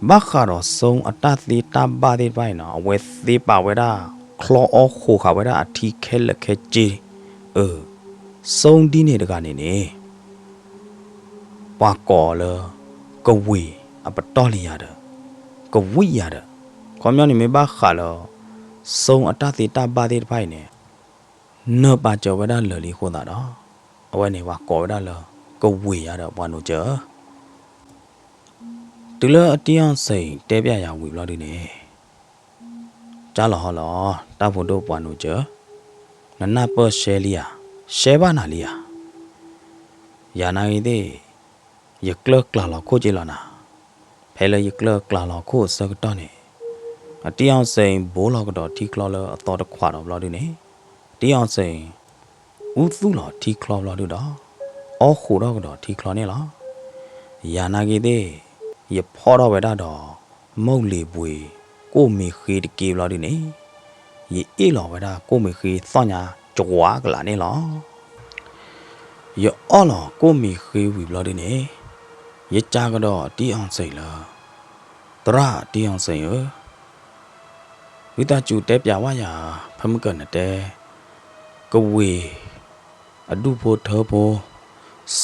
ဘၣ်ဃးဒီးစိအတၢ်သ့တၢ်ဘၣ်သ့ၣ်တဖၣ်အံၤနီၤ အဝဲသ့ပာ်ဝဲဒၣ် ချီအီၣ်ဃိးဃာ်ဝဲဒၣ်အထံခဲလၢာ်ခဲဆ့, အၢ, စိဒ်န့ၣ်တဂၤန့ၣ်န့ၣ် ပှၤကိးလၢ ကဝ့ၢ်အပတီၢ်လံယၤဒီး ကဝံၣ်ယၤဒီး ခီပညီန့ၣ်မ့ၢ်ဘၣ်ဃးလၢ စိအတၢ်သ့တၢ်ဘၣ်သ့ၣ်တဖၣ်အံၤန့ၣ် နၢ်ပာ်စၢၤဝဲဒၣ်လၢာ်လံအဃိသတးဒီး အဝဲန့ၣ်ပှၤကိးဝဲဒၣ်လၢ ကဝ့ၢ်ယၤဒီး ပှၤနိးစၢၤ တုၤလၢအတံအီၣ်စ့ၣ်တဲပျးယၤဝံၤဘျီဒုန့ၣ် ကၢ်လီၤဟီလီၤ တၢ်ဖိဒိၣ်ပှၤနိးစၢၤ, နနၢ်ပၢၢ်ရှဲလံဧါ, ရှဲဘၣ်နၤလံဧါ. ယၤနာ်ဂ့ၤသ့ၣ် ယကျၢၢ်ကျၢ်လီၤခိၣ်က့လီၤနၤ, ဖဲလၢယကျၢၢ်ကျၢ်လီၤခိၣ်အဆၢကတီၢ်န့ၣ် အတံအီၣ်စ့ၣ်ဘိလီၤကဒီးထံချီလၢအသီတခွးဒီးဘျီဒုန့ၣ် အတံအီၣ်စ့ၣ် အူသူၣ်လီၤထံချီဘျီဒုဒီး အီၣ်ဃိးထီၣ်ကဒီးထံချီန့ၣ်လီၤ. ယၤနာ်ဂ့ၤသ့ၣ် ယဖီၣ်ထီၣ်ဝဲဒၣ်ဒီး မုၢ်လံၤဘှ့ၤ ကိၣ်မ့ၤဃ့တက့ဘျီဒုန့ၣ် ယအ့ၣ်လီၤဝဲဒၣ်ကိၣ်မ့ၤဃ့သီၣ်ညါကဝါကလးန့ၣ်လီၤ. ယအီၣ်လီၤကိၣ်မ့ၤဃ့ဝံၤဘျီဒုန့ၣ် ယကးကဒီးအတံအီၣ်စ့ၣ်လၢ သရၣ်တံအီၣ်စ့ၣ်ဧၢ, ဝံသးစူၤတဲပျးဝဲယၤ ဖဲမုၢ်ကၢၢ်နတဲ ကဝ့ၢ် အဒူၣ်ဖိထၢဖိ,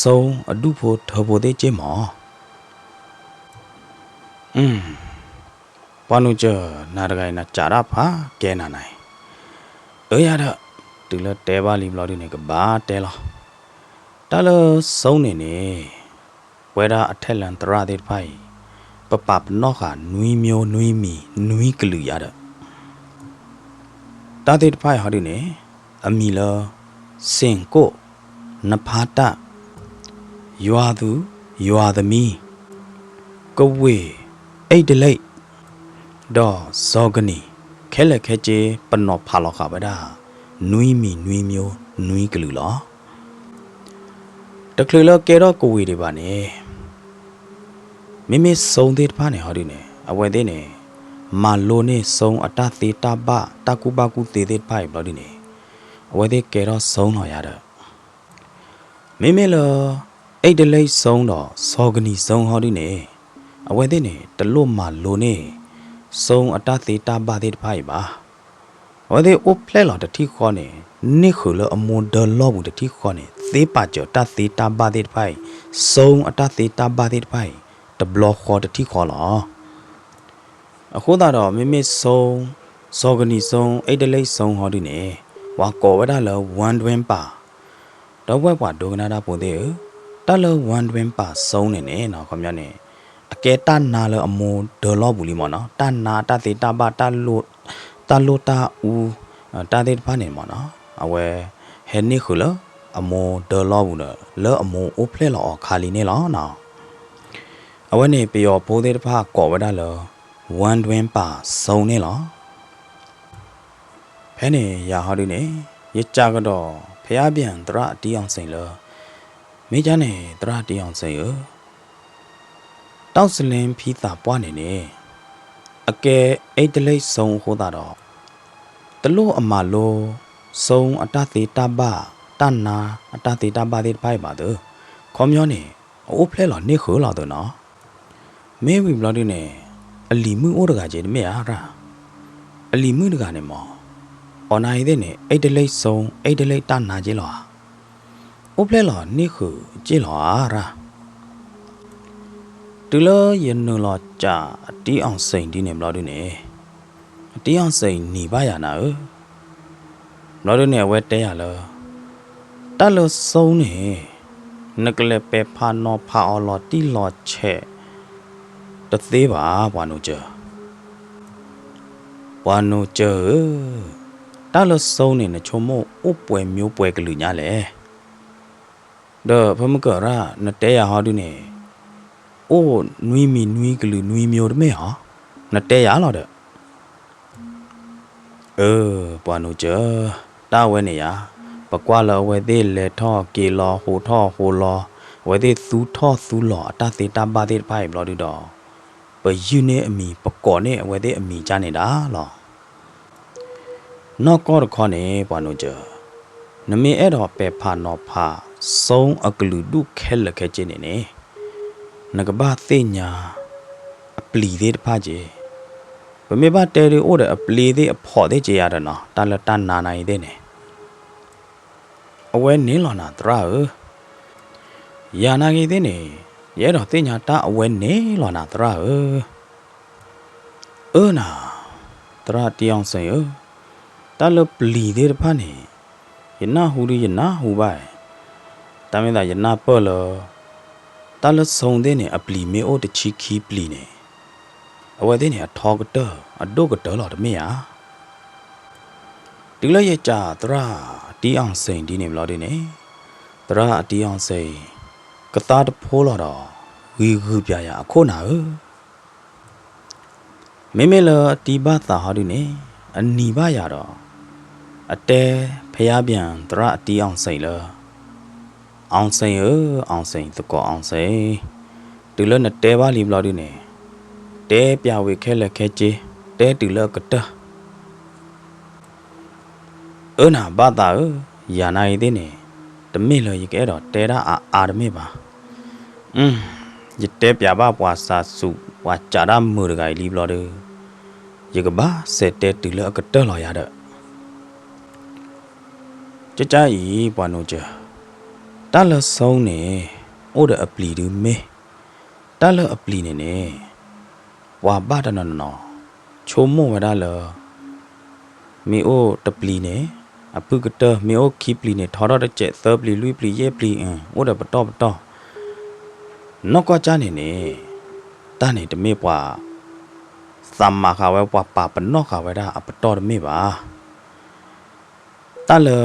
စိအဒူၣ်ဖိထၢဖိသ့ၣ်က့မး. ပှၤနိးစၢၤ နၤတဂၤအံၤ နကးတၢ်ဖးကဲနၤနၤအံၤ, အၢယၤဒီး တုၤလၢတဲဘၣ်လံဘျီဒုန့ၣ် ကဘၣ်တဲလီၤ. တၢ်လၢစိန့ၣ်န့ၣ် ပဝဲဒၣ်အထဲလၢသရၣ်သ့ၣ်တဖၣ်အံၤ ပပာ်ပနီၣ်ဃာ်နွံမျိုးနွံမံၤနွံကလုာ်ယၤဒီး တၢ်သ့ၣ်တဖၣ်အံၤဟီဒုန့ၣ် အမံၤလၢ စ့ၣ်ကိၣ်, နဖါတၢ်, ယွၤသူ, ယွၤသမံ, ကဝ့ၢ်, အ့တလ့ၣ်, ဒီးစီၤကနံၤ, ခဲလၢာ်ခဲဆ့ ပနီၤဖးလီၤဃာ်ဝဲဒၣ် နွံမံၤနွံမျိုးနွံကလုာ်လီၤ. တချုးလၢကဲထီၣ်ကဝ့ၢ်ဒံးဘၣ်န့ၣ် မ့မ့ၢ်စိသ့ၣ်တဖၣ်န့ၣ်ဟီဒုန့ၣ် အဝဲသ့ၣ်န့ၣ် မၤလိန့ၢ်စိအတၢ်သ့တၢ်ဘၣ် တၢ်ကူၣ်ဘၣ်ကူၣ်သ့သ့ၣ်တဖၣ်အံၤဘျီဒုန့ၣ် အဝဲသ့ၣ်ကဲထီၣ်စိလီၤယၤဒီး မ့မ့ၢ်လၢ အ့တလ့ၣ်စိဒီးစီၤကနံၤစိဟီဒုန့ၣ် အဝဲသ့ၣ်န့ၣ် တလိၣ်မၤလိန့ၢ် စိအတၢ်သ့တၢ်ဘၣ်သ့ၣ်တဖၣ်အံၤဘၣ်. အဝဲသ့ၣ်အိၣ်ဖျဲၣ်လီၤတထံၣ်ဃီန့ၣ် န့ၢ်ဃုာ်လၢအမိၢ်ဒၢလီၢ်ပူၤတထံၣ်ဃီန့ၣ် သ့ပာ်စၢၤတၢ်သ့တၢ်ဘၣ်သ့ၣ်တဖၣ်အံၤ, စိအတၢ်သ့တၢ်ဘၣ်သ့ၣ်တဖၣ်အံၤ တဘျီဃီတထံၣ်ဃီလီၤ. အဃိသတးဒီး မ့မ့ၢ်စိ, စီၤကနံၤစိ, အ့တလ့ၣ်စိဟီဒုန့ၣ် ပှၤကိးဝဲဒၣ်လၢ ဝၣ်ဒွဲပၢ် ဒီပုၢ်ဝဲၢ်ပှၤဒိကနၣ်တၢ်ဖိသ့ၣ်ဧၢ, တၢ်လၢ ဝၣ်ဒွဲပၢ်စိန့ၣ်န့ၣ် ခီပညီန့ၣ် အကဲတၢ်နါလၢအမိၢ်ဒၢလီၢ်ပူၤလံမ့ၢ်နီၤ, တၢ်နါတၢ်သ့တၢ်ဘၣ် တၢ်လိၣ်တၢ်အူ, တၢ်သ့ၣ်တဖၣ်န့ၣ်မ့ၢ်နီၤ, အဝဲ ဟဲန့ၢ်ဃုာ်လၢ အမိၢ်ဒၢလီၢ်ပူၤဒီး လၢအမိၢ်အိၣ်ဖျဲၣ်လီၤအီၤခါလံန့ၣ်လီၤ. အဝဲန့ၣ် ပယီၤဖိသ့ၣ်တဖၣ်ကိးဝဲဒၣ်လၢ ဝၣ်ဒွဲပၢ်စိန့ၣ်လီၤ. ဖဲန့ၣ်ယၤဟီဒုန့ၣ် ယကးကဒီး ဖဲအါဘၣ်သရၣ်တံအီၣ်စ့ၣ်လၢ မ့ၢ်ကၢ်န့ၣ် သရၣ်တံအီၣ်စ့ၣ်ဧၢ, တီၣ်စလ့ဖံသးပှၢ်န့ၣ်န့ၣ် အကဲအ့တလ့ၣ်စိအဃိသတးဒီး တလိၣ်အမၤလိ စိအတၢ်သ့တၢ်ဘၣ်, တၢ်နါအတၢ်သ့တၢ်ဘၣ်သ့ၣ်တဖၣ်အံၤဘၣ်သု, ခီပညီန့ၣ် အအိၣ်ဖျဲၣ်လီၤန့ၢ်ဃုာ်လီၤသုနီၤ. မ့ၢ်ဝံၤဘျီဒုန့ၣ် အလံၤမုၣ်အိၣ်တဂၤက့တမ့ၢ်ဧါရၣ်, အလံၤမုၣ်တဂၤန့ၣ်မ့ၢ် အီၤနၤအံၤသ့ၣ်န့ၣ် အ့ၣ်တလ့ၣ်စိ အ့ၣ်တလ့ၣ်တၢ်နါက့လီၤဧါ. အိၣ်ဖျဲၣ်လီၤန့ၢ်ဃုာ်က့လီၤဧါရၣ်. တုၤလၢယနုာ်လီၤစံးအတံအီၣ်စ့ၣ်ဒ်န့ၣ်ဘျီဒုန့ၣ်, အတံအီၣ်စ့ၣ်နံၤဘၣ်ယၤနၤဧၢ, ဘျီဒုန့ၣ် အဝဲတဲယၤလၢ တၢ်လၢစိန့ၣ် နကလဲၤပဲာ်ဖးနီၤဖးအီၤလီၤတံၢ်လီၤဆဲး တသ့ဘၣ် ပှၤနိစၢၤ. ပှၤနိစၢၤဧၢ, တၢ်လၢစိန့ၣ် နဆိကမိၣ်အိၣ်ပှဲၤမျိုးပှဲၤကလုာ်ညါလဲၣ်. ဒီးဖဲမုၢ်ကၢၤရၣ် နတဲယၤဟီဒုန့ၣ် အိၣ်နွံမံၤနွံကလုာ်နွံမျိုးတမ့ၢ်ဧါ, နတဲယၤလီၤဒီး အၢ ပှၤနိစၢၤ, တၢ်ဝဲန့ၣ်ယါ, ပကွၢ်လၢအဝဲသ့ၣ်လဲၤထီၣ်က့ၤလီၤ ဟိးထီၣ်ဟိးလီၤ, အဝဲသ့ၣ်သူထီၣ်သူလီၤအတၢ်သ့တၢ်ဘၣ်သ့ၣ်တဖၣ်အံၤဘျီဒုဒီး ပယုၢ်န့ၢ်အမံၤ ပကိးန့ၢ်အဝဲသ့ၣ်အမံၤကၢ်န့ၣ်ဒၣ်လီၤ. နီၢ်ကီၢ်တခီန့ၣ် ပှၤနိစၢၤ, နမ့ၢ်အဲၣ်ဒိးပဲာ်ဖးနီၤဖး စိအကလုာ်ဒူၣ်ခဲလၢာ်ခဲဆ့န့ၣ်န့ၣ်, နကဘၣ်သ့ၣ်ညါ အပျံၤသ့ၣ်တဖၣ်က့ၤ, ပမ့ၢ်ဘၣ်တဲဒုးအိၣ်ဒီးအပျ့ၤသ့ၣ်အဖီးသ့ၣ်က့ၤယၤဒီးနီၤ တၢ်လၢတၢ်နါနၤအံၤသ့ၣ်န့ၣ် အဝဲန့ၣ်လီၤနၤသရၣ်ဧၢ, ယၤနၤဂ့ၤသ့ၣ်န့ၣ် ယအဲၣ်ဒိးသ့ၣ်ညါတၢ်အဝဲန့ၣ်လီၤနၤသရၣ်ဧၢ. အၢနၤ, သရၣ်တံအီၣ်စ့ၣ်ဧၢ, တၢ်လၢပျံၤသ့ၣ်တဖၣ်န့ၣ် ယနၢ်ဟူဒုးယနၢ်ဟူဘၣ်, တၢ်မ့ၢ်သးယနၢ်ပၢၢ်လၢ တၢ်လၢစိသ့ၣ်န့ၣ် အပျံၤမ့ၢ်အိၣ်တဆံခံပျံၤန့ၣ် အဝဲသ့ၣ်န့ၣ် အထီကတၢၢ် အဒိၣ်ကတၢၢ်လီၤတမ့ၢ်ဧါ. တုၤလၢယစံးသရၣ်တံအီၣ်စ့ၣ်ဒ်န့ၣ်ဘျီဒုန့ၣ်, သရၣ်တံအီၣ်စ့ၣ် ကသါတဖိလီၤဒီး ဂံၤဂုာ်ပျးယၤအခိၣ်နၤဧၢ. မ့မ့ၢ်လၢအတံဘၣ်သးဟီဒုန့ၣ် အနံၤဘၣ်ယၤဒီး အတဲဖယါပၠၣ်သရၣ်အတံအီၣ်စ့ၣ်လၢ အီၣ်စ့ၣ်ဧၢ, အီၣ်စ့ၣ်, သကိးအီၣ်စ့ၣ်, တုၤလၢနတဲဘၣ်လံဘျီဒုန့ၣ် တဲပၠးဝံၤခဲလၢာ်ခဲဆ့, တဲတုၤလၢအကတၢၢ် အၢနၤဘၣ်သးဧၢ, ယၤနၤအံၤသ့ၣ်န့ၣ် တမ့ၢ်လၢယကအဲၣ်ဒိးတဲဒၣ်အါအါတမ့ၢ်ဘၣ်. ယတဲပၠးဘၣ်ပှၤစးစူး ပှၤစးဒၣ်မုာ်တဂၤအံၤလံဘျီဒီး ယကဘၣ်စဲးတဲတုၤလၢအကတၢၢ်လီၤယၤဒီး ကကါအံၤ ပှၤနိစၢၤ, တၢ်လၢစိန့ၣ် အိၣ်ဒီးအပျံၤဒုမ့ၢ်, တၢ်လၢအပျံၤန့ၣ်န့ၣ် ပှၤဘၣ်တနီၤနီၤ ဆိကမိၣ်ဝဲဒၣ်လၢ မ့ၢ်အိၣ်တပျံၤန့ၣ် အဖုၣ်ကတၢၢ်, မ့ၢ်အိၣ်ခံပျံၤန့ၣ် ထီထီၣ်တစဲး, သၢပျံၤ လွံၢ်ပျံၤ ယဲၢ်ပျံၤ, အိၣ်ဒီးပတီၢ်ပတီၢ်, နီၢ်ကီၢ်ကၢ်န့ၣ်န့ၣ် တၢ်န့ၣ်တမ့ၢ်ပှၤ သးမၤဃာ်ဝဲ ပှၤပာ်ပနီၣ်ဃာ်ဝဲဒၣ်အပတီၢ်တမ့ၢ်ဘၣ်. တၢ်လၢ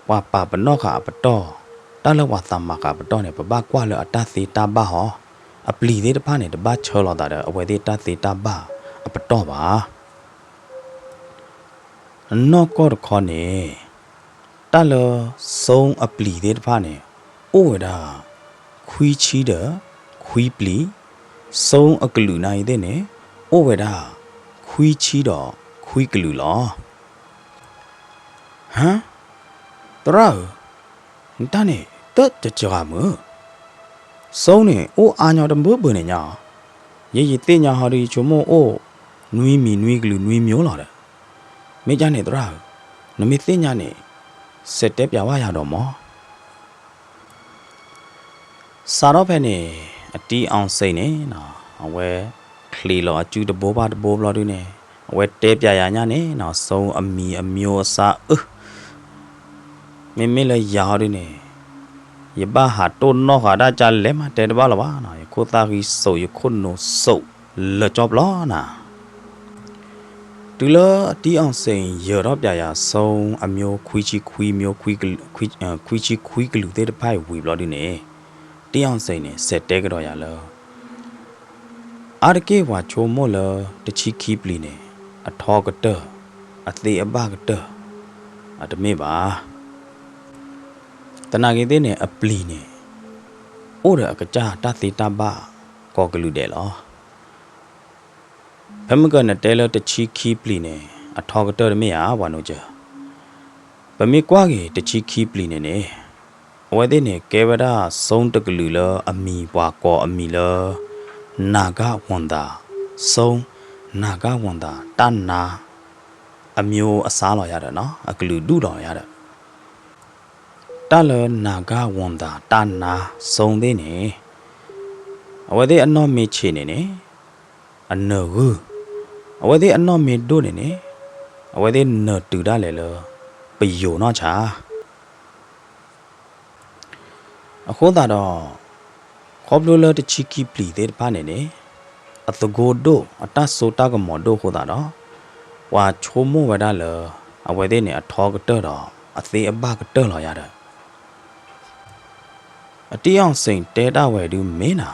ပှၤပာ်ပနီၣ်ဃာ်အပတီၢ်, တၢ်လၢပှၤသးမၤဃာ်အပတီၢ်န့ၣ် ပဘၣ်ကွၢ်လၢအတၢ်သ့တၢ်ဘၣ်ဟီ, အပျံၤသ့ၣ်တဖၣ်န့ၣ် တဘၣ်ဆၢလီၤသးဒီးအဝဲသ့ၣ်တၢ်သ့တၢ်ဘၣ်အပတီၢ်ဘၣ်. နီၢ်ကီၢ်တခီန့ၣ် တၢ်လၢ စိအပျံၤသ့ၣ်တဖၣ်န့ၣ် အိၣ်ဝဲဒၣ် ခွံဆံဒီး ခွံပျံၤ, စိအကလုာ်နၤအံၤသ့ၣ်န့ၣ် အိၣ်ဝဲဒၣ် ခွံဆံဒီး ခွံကလုာ်လီၤ. ဟါ, သရၣ်ဧၢ, နတၢ်န့ၣ် တကစှၤမုၢ်, စိန့ၣ် အိၣ်အါညီတဘၢဘၢန့ၣ်ညါ, ယဲယသ့ၣ်ညါဟီဒီးယဆိကမိၣ်အိၣ် နွံမံၤနွံကလုာ်နွံမျိုးလီၤဒီး, မ့ၢ်ကၢ်န့ၣ်သရၣ်ဧၢ, နမ့ၢ်သ့ၣ်ညါန့ၣ် စဲးတဲပၠးဘၣ်ယၤဒီးမၢ်. စးထီၣ်ဖဲန့ၣ် အတံအီစ့န့ၣ်နီၤ အဝဲချံးလီၤအစုတဘိဘၣ်တဘိဘျီဒုန့ၣ် အဝဲတဲပၠးယၤညါန့ၣ်နီၤ စိအမံၤအမျိုးအစားအၢ, မ့မ့ၢ်လၢယၤဟီဒုန့ၣ် ယဘၣ်ဟးတိၢ်နီၣ်ဃာ်ဒၣ်ကၢ်လဲၣ်မးတဲတဘၣ်လၢၤဘၣ်နီၤ ယခိၣ်သၣ်ဃံစိး ယခိၣ်နူာ်စိးလၢာ်ကၠီပျီနၤ. တုၤလၢအတံအီစ့ယၢၤထီၣ်ပၠးယၤစိအမျိုး ခွံဆံခွံကလုာ်သ့ၣ်တဖၣ်အံၤဝံၤဘျီဒုန့ၣ် တံအီစ့န့ၣ် စဲးတဲကဒီးယၤလၢ အါတက့ၢ်ပှၤဆိကမိၣ်လၢတဆံခံပျံၤန့ၣ် အထီကတၢၢ် အသ့အဘၣ်ကတၢၢ် အတမ့ၢ်ဘၣ်. သနာ်က့သ့ၣ်န့ၣ် အပျံၤန့ၣ် အိၣ်ဒီးအကစၢ်တၢ်သ့တၢ်ဘၣ်ကိးကလုာ်ဒဲးလီၤ. ဖဲမ့ၢ်ကနတဲလၢတဆံခံပျံၤန့ၣ် အထီကတၢၢ်တမ့ၢ်ဧါ ပှၤနိစၢၤ. ပမ့ၢ်ကွၢ်က့ၤတဆံခံပျံၤန့ၣ်န့ၣ်, အဝဲသ့ၣ်န့ၣ် ကဲဝဲဒၣ် စုံ တကလုာ်လၢအမံၤပှၤကိးအမံၤလၢ နၢဂၢ်ဝီၤသး, စုံ နၢဂၢ်ဝီၤသး တၢ်နါ အမျိုးအစားလီၤယၤဒီး အကလုာ်ဒူၣ်လီၤယၤဒီး တၢ်လၢနၢဂၢ်ဝီၤသး တၢ်နါ စုံ သ့ၣ်န့ၣ်, အဝဲသ့ၣ်အနီၢ်မ့ၢ်ဆံးန့ၣ်န့ၣ် အနၢၤဂုၢ်, အဝဲသ့ၣ်အနီၢ်မ့ၢ်ဒိၣ်န့ၣ်န့ၣ်, အဝဲသ့ၣ်နၢၤတုၤဒၣ်လဲာ်လၢ ပယိၤနီၢ်ဆါ အဃိသတးဒီး ခီဖျိလၢတဆံခံပျံၤသ့ၣ်တဖၣ်န့ၣ်န့ၣ်, အသကိးဒိၣ် အတၢ်စိတၢ်ကမီၤဒိၣ်အဃိသတးဒီး, ပှၤဆိကမိၣ်ဝဲဒၣ်လၢ အဝဲသ့ၣ်န့ၣ် အထီကတၢၢ်ဒီး အသ့အဘၣ်ကတၢၢ်လီၤယၤဒီး အတံအီၣ်စ့ၣ်တဲတၢ်ဝဲဒုးမ့ၢ်နၤ,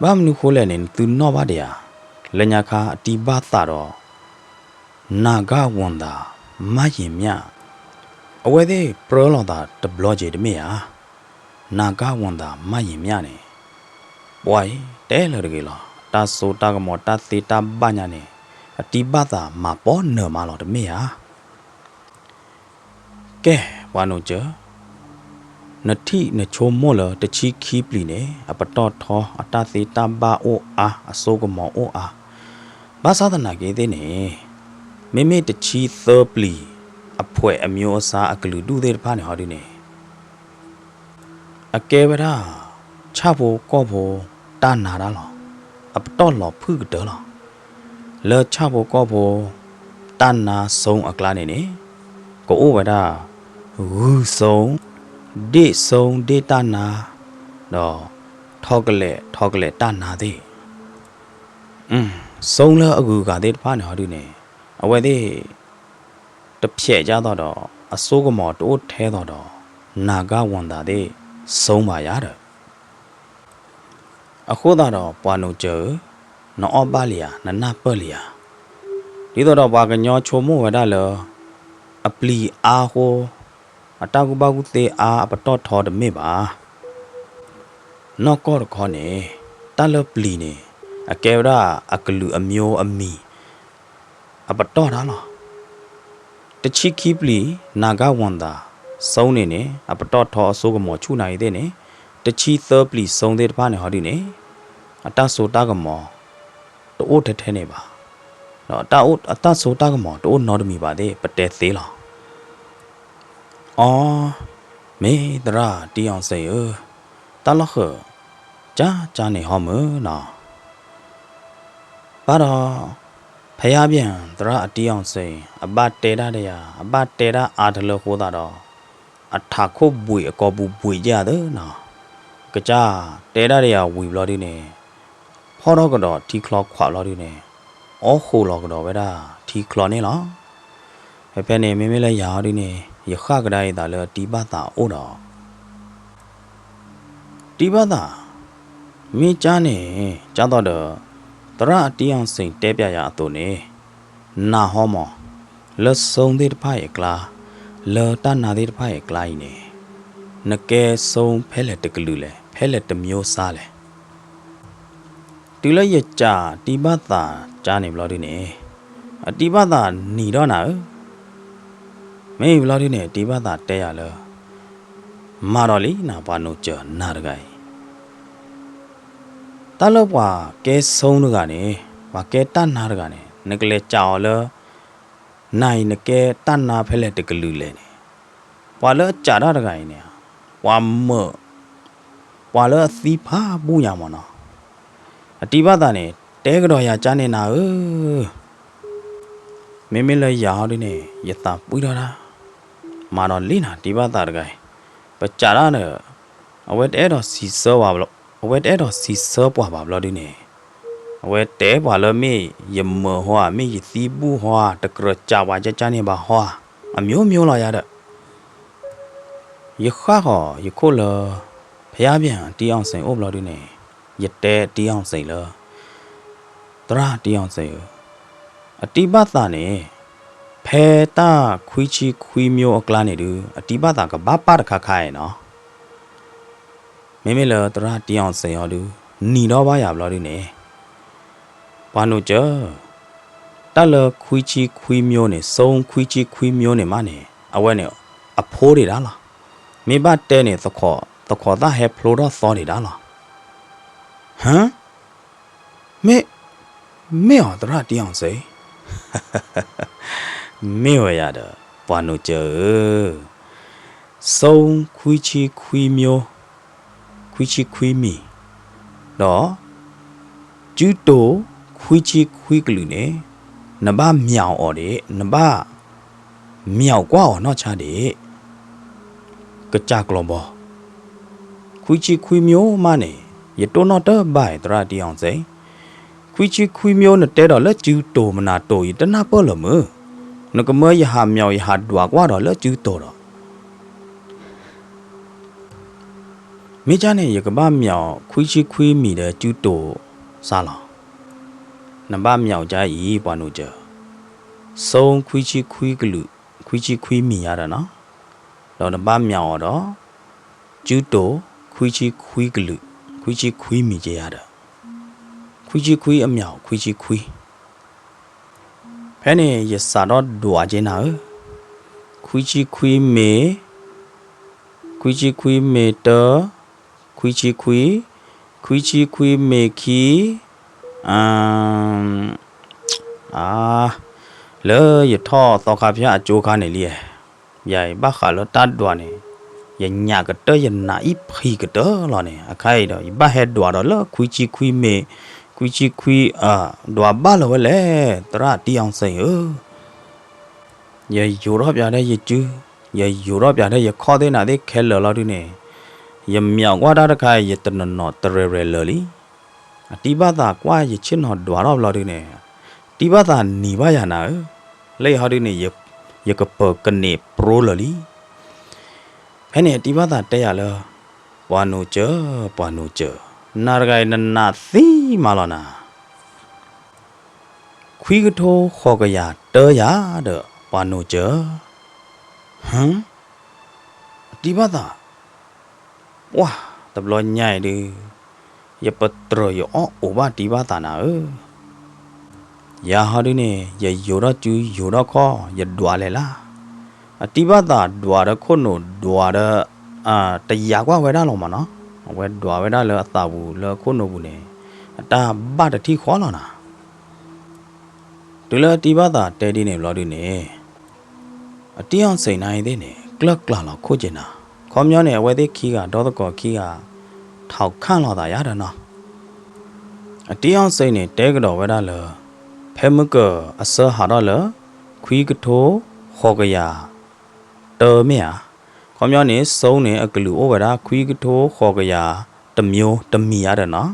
ဘၣ်မနုၤဃိလဲၣ်န့ၣ် နသုနီၣ်ဘၣ်ဒံးဧါ, လၢညါခါအတံဘၣ်သးဒီး နၢဂၢ်ဝီၤသး မၢ်ယံၤမျၣ်, အဝဲသ့ၣ်ပြၢလိာ်သးတဘျီက့ၤတမ့ၢ်ဧါ, နၢဂၢ်ဝီၤသး မၢ်ယံၤမျၣ်န့ၣ်, ပှၤအံၤတဲလၢတဂ့ၤလီၤ, တၢ်စိတၢ်ကမီၤတၢ်သ့တၢ်ဘၣ်ညါန့ၣ် အတံဘၣ်သးမၤပီနၢၤမးလီၤတမ့ၢ်ဧါ. ကဲ ပှၤနိစၢၤ, နထံၣ်နဆိကမိၣ်လၢတဆံခံပျံၤန့ၣ် အပတီၢ်ထီ အတၢ်သ့တၢ်ဘၣ်အိၣ်အါ အစိကမီၤအိၣ်အါ, ဘၣ်ဆၣ်သနာ်က့သ့ၣ်န့ၣ်, မ့မ့ၢ်တဆံသၢပျံၤ အဖှဲးအမျိုးအစား အကလုာ်ဒူၣ်သ့ၣ်တဖၣ်န့ၣ်ဟီဒုန့ၣ် အကဲဝဲဒၣ် ဆၣ်ဖိကီၢ်ဖိ တၢ်နါတၢ်လီၤ, အပတီၢ်လီၤဖုၣ်ကတၢၢ်လီၤ. လၢဆၣ်ဖိကီၢ်ဖိ တၢ်နါ စုံ အကျါန့ၣ်န့ၣ်, ကအိၣ်ဝဲဒၣ် ဂုၢ် စုံ, ဒ့ၣ် စုံ ဒ့ၣ်တၢ်နါ, ဒီး ထီကလဲာ် ထီကလဲာ်တၢ်နါသ့ၣ် စုံလၢအဂုၤအဂၤသ့ၣ်တဖၣ်န့ၣ်ဟီဒုန့ၣ်, အဝဲသ့ၣ် တဖျဲးကၢ်သိးဒီး အစိကမီၤတအိၣ်ထဲသိးဒီး နၢဂၢ်ဝီၤသးသ့ၣ် စုံ ဘၣ်ယၤဒီး အဃိသတးဒီး ပှၤနိစၢၤဧၢ, နအီၣ်ဘၣ်လံဧါ, နနၢ်ပၢၢ်လံဧါ. ဒ်သိးဒီးပှၤကညီဆိကမိၣ်ဝဲဒၣ်လၢ အပျံၤအါအဃိ, အတၢ်ကူၣ်ဘၣ်ကူၣ်သ့အါ အပတီၢ်ထီတမ့ၢ်ဘၣ်. နီၢ်ကီၢ်တခီန့ၣ်, တၢ်လၢပျံၤန့ၣ် အကဲဝဲဒၣ်အကလုာ်အမျိုးအမံၤ အပတီၢ်တၢ်လီၤ. တဆံခံပျံၤ နၢဂၢ်ဝီၤသး စုံ န့ၣ်န့ၣ် အပတီၢ်ထီအစိကမီၤဆူၣ်နၤအံၤသ့ၣ်န့ၣ်, တဆံသၢပျံၤ စုံ သ့ၣ်တဖၣ်န့ၣ်ဟီဒုန့ၣ်, အတၢ်စိတၢ်ကမီၤ တအိၣ်ထဲထဲန့ၣ်ဘၣ်, ဒီးအတၢ်စိတၢ်ကမီၤတအိၣ်နီတမံၤဘၣ်သ့ၣ် ပတဲသ့လီၤ. အီ, မ့ၢ်သရၣ်တံအီၣ်စ့ၣ်ဧၢ, တၢ်လီၢ်ဃၢၤ ကၠါကၠါန့ၣ်ဟီမုၢ်နီၤ. ဘၣ်ဒီး ဖဲယါဘျဲၣ် သရၣ်အတံအီၣ်စ့ၣ် အဘၣ်တဲဒၣ်ဒီးယၤ အဘၣ်တဲဒၣ်အါတလၢအဃိသတးဒီး အထးခိၣ်ဘှံးအကိာ်ပူၤဘှံးကၢ်သၢနီၤ. ကစၢ်တဲဒၣ်ဒီးယၤဝံၤဘျီဒုန့ၣ် ဖီၣ်ထီၣ်ကဒီးထံချီခွးဘျီဒုန့ၣ် အီၣ်ဃိးလီၤကဒီးဝဲဒၣ်ထံချီန့ၣ်လီၤ. ဖဲဖဲန့ၣ် မ့မ့ၢ်လၢယၤဟီဒုန့ၣ် ယဃၣ်ကဒါအံၤသးလၢအတံဘၣ်သးအိၣ်ဒီး တံဘၣ်သး မ့ၢ်ကၢ်န့ၣ် ကၢ်သိးဒီး သရၣ်အတံအီၣ်စ့ၣ်တဲပျးယၤအသိးန့ၣ် နၢ်ဟီမး လၢစုံသ့ၣ်တဖၣ်အံၤအကျါ လၢတၢ်နါသ့ၣ်တဖၣ်အံၤအကျါအံၤန့ၣ် နကဲစုံဖဲလဲၣ်တကလုာ်လဲၣ် ဖဲလဲၣ်တမျိုးစားလဲၣ်. တုၤလၢယစံးတံဘၣ်သးကၢ်န့ၣ်ဘျီဒုန့ၣ် အတံဘၣ်သးနံၤထီၣ်နၤဧၢ. မ့ၢ်ဘျီဒုန့ၣ် တံဘၣ်သးတဲယၤလၢ မၤဒီးလံနၤ ပှၤနိးစၢၤနၤတဂၤအံၤ တၢ်လၢပှၤကဲစုံတဂၤန့ၣ် ပှၤကဲတၢ်နါတဂၤန့ၣ် နကလဲၤစံးအီၤလၢ နၤအံၤနကဲတၢ်နါဖဲလဲၣ်တကလုာ်လဲၣ်န့ၣ် ပှၤလၢအစံးတၢ်တဂၤအံၤန့ၣ် ပှၤမၢ ပှၤလၢအသံဖးဘူၣ်ညါမးနီၤ. အတံဘၣ်သးန့ၣ် တဲကဒီးယၤကၢ်န့ၣ်နၤဧၢ. မ့မ့ၢ်လၢယၤဟီဒုန့ၣ် ယသးပှံၢ်ထီၣ်တၢ် မၤဒီးလံနၤ တံဘၣ်သးတဂၤအံၤ ပစံးတၢ်ဒီး အဝဲတအဲၣ်ဒိးစံးဆၢပှၤ အဝဲတအဲၣ်ဒိးစံးဆၢပှၤဘၣ်ဘျီဒုန့ၣ် အဝဲတဲပှၤလၢမ့ၢ်ယမၢဟီဧါ မ့ၢ်ယသံဘူၣ်ဟီဧါ တကြၢးစံးပှၤကၢ်ကၢ်န့ၣ်ဘၣ်ဟီဧါ အမျိုးမျိုးလီၤယၤဒီး ယဃၣ်ဃီၤယခိၣ်လၢ ဖဲယါဘျဲၣ်တံအီၣ်စ့ၣ်အိၣ်ဘျီဒုန့ၣ် ယတဲတံအီၣ်စ့ၣ်လၢ သရၣ်တံအီၣ်စ့ၣ်ဧၢ, အတံဘၣ်သးန့ၣ် ဖဲတၢ်ခွံဆံခွံမျိုးအကျါန့ၣ်ဒု အတံဘၣ်သးကဘၣ်ပာ်တခါခါအံၤနီၤ. မ့မ့ၢ်လၢသရၣ်တံအီၣ်စ့ၣ်အီၤဒု နံၤဒီးဘၣ်ယၤဘျီဒုန့ၣ် ပှၤနိးစၢၤ တၢ်လၢခွံဆံခွံမျိုးန့ၣ် စုံခွံဆံခွံမျိုးန့ၣ်မးန့ၣ် အဝဲန့ၣ် အဖိဒံးဒၣ်လီၤ. မ့ၢ်ဘၣ်တဲန့ၣ် သခိးသၣ်ဟဲဖျိထီၣ်သီဒံးဒၣ်လီၤ. ဟါ, မ့ၢ်, မ့ၢ်အီၤသရၣ်တံၢ်အီၣ်စ့, မ့ၢ်ဝဲယၤဒီး ပှၤနိးစၢၤဧၢ, စုံခွံဆံခွံမျိုး, ခွံဆံခွံမံၤ, ဒီး စုတိၤခွံဆံခွံကလုာ်န့ၣ် နဘၣ်မၠးအီၤဒံး, နဘၣ်မၠးကွၢ်အီၤနီၢ်ဆါဒံး, ကစၢ်ကျီၤဘီ, ခွံဆံခွံမျိုးမးန့ၣ် ယတိၢ်နီၣ်တဘၣ်အံၤ သရၣ်တံၢ်အီၣ်စ့, ခွံဆံခွံမျိုး နတဲဒီးလၢစုတိၤမနၤတိၤ ယတနၢ်ပၢၢ်လၢၤမုၢ်, နကမၢယဟးမၠးယဟးဒွးကွၢ်ဒီးလၢစုတိၤဒီး မ့ၢ်ကၢ်န့ၣ် ယကဘၣ်မၠးအီၤခွံဆံခွံမံၤဒီးစုတိၤစါလီၤ. နဘၣ်မၠးအီၤကအံၤ ပှၤနိးစၢၤ, စုံခွံဆံခွံကလုာ်, ခွံဆံခွံမံၤယၤဒီးနီၤ, ဒီးနဘၣ်မၠးအီၤဒီး စုတိၤခွံဆံခွံကလုာ်, ခွံဆံခွံမံၤက့ယၤဒီး ခွံဆံခွံအမၠးအီၤခွံဆံခွံ ဖဲန့ၣ် ယစးထီၣ်ဒွးက့နၤဧၢ, ခွံဆံခွံမ့ၢ်, ခွံဆံခွံမ့ၢ်တၢ, ခွံဆံခွံ, ခွံဆံခွံမ့ၢ်ခံ, လၢယထီၣ်သီခါဖၠၣ်အကၠိခါန့ၣ်လံ, ယၤအံၤဘၣ်ဃးလၢတၢ်ဒွးန့ၣ်, ယညၣ်ကတၢၢ်ယနးအံၣ်ဖံးကတၢၢ်လီၤန့ၣ်, အခါအံၤဒီး ယဘၣ်ဟဲဒွးဒီးလၢခွံဆံခွံမ့ၢ်, ခွံဆံခွံ, ဒွးဘၣ်လၢၤဝဲလဲၣ်, သရၣ်တံၢ်အီၣ်စ့ဧၢ ယယိးထီၣ်ပၠးဒၣ်ယစု, ယယိးထီၣ်ပၠးဒၣ်ယခီၣ်သ့ၣ်နၤသ့ၣ်ခဲလၢာ်လီၤဒုန့ၣ်, ယမၠးကွၢ်တၢ်တခါအံၤ ယတနီၤနီၤတရဲၣ်ရဲၣ်လၢာ်လံ. အတံၢ်ဘၣ်သးကွၢ်ယဆ့ၣ်နီၤဒွးထီၣ်ဘျီဒုန့ၣ်, တံၢ်ဘၣ်သးနံၤဘၣ်ယၤနၤဧၢ, လၢယဟီဒုန့ၣ် ယကပၢၤကန့ၢ်ပြိလၢာ်လံ. ဖဲန့ၣ်အတံၢ်ဘၣ်သးတဲယၤလၢ, ပှၤနိးစၢၤ, ပှၤနိးစၢၤ, နၤတဂၤအံၤနနးသံမးလီၤနၤ ခွံကထိဃိးကယၤတၢယၤဒီး ပှၤနိးစၢၤ, ဟၢ, အတံၢ်ဘၣ်သး, ပှၢ်, တဘျီညါအံၤဒု, ယပတြၢၤယအီၣ်အိၣ်ဘၣ်တံၢ်ဘၣ်သးနၤဧၢ, ယၤဟီဒုန့ၣ် ယယိးထီၣ်စုယိးထီၣ်ခီၣ် ယဒွးလဲၤလၢ်, အတံၢ်ဘၣ်သးဒွးဒီးခိၣ်နူာ်ဒွးဒီး, တယာ်ကွၢ်ဝဲဒၣ်လီၤမးနီၤ, အဝဲဒွးဝဲဒၣ်လၢအသးပူၤလၢခိၣ်နူာ်ပူၤန့ၣ်, အတၢ်ဘၣ်တထံၣ်ဃီလီၤနၤ တုၤလၢအတံၢ်ဘၣ်သးတဲဒ်န့ၣ်ဘျီဒုန့ၣ်, အတံၢ်အီၣ်စ့နၤအံၤသ့ၣ်န့ၣ် ကျၢၢ်ကျၢ်လီၤခိၣ်က့ၤနၤ, ခီပညီန့ၣ် အဝဲသ့ၣ်ခံဂၤဒီသကိးခံဂၤ ထီၣ်ခၣ်လီၤသးယၤဒီးနီၤ, အတံၢ်အီၣ်စ့န့ၣ် တဲကဒီးဝဲဒၣ်လၢ, ဖဲမုၢ်ကၢၤအဆၢဟးထီၣ်လၢ ခွံကထိဃိးကယၤ တၢမ့ၢ်ဧါ, ခီပညီန့ၣ် စုံန့ၣ် အကလုာ်အိၣ်ဝဲဒၣ် ခွံကထိဃိးကယၤ တမျိုးတမံၤယၤဒီးနီၤ,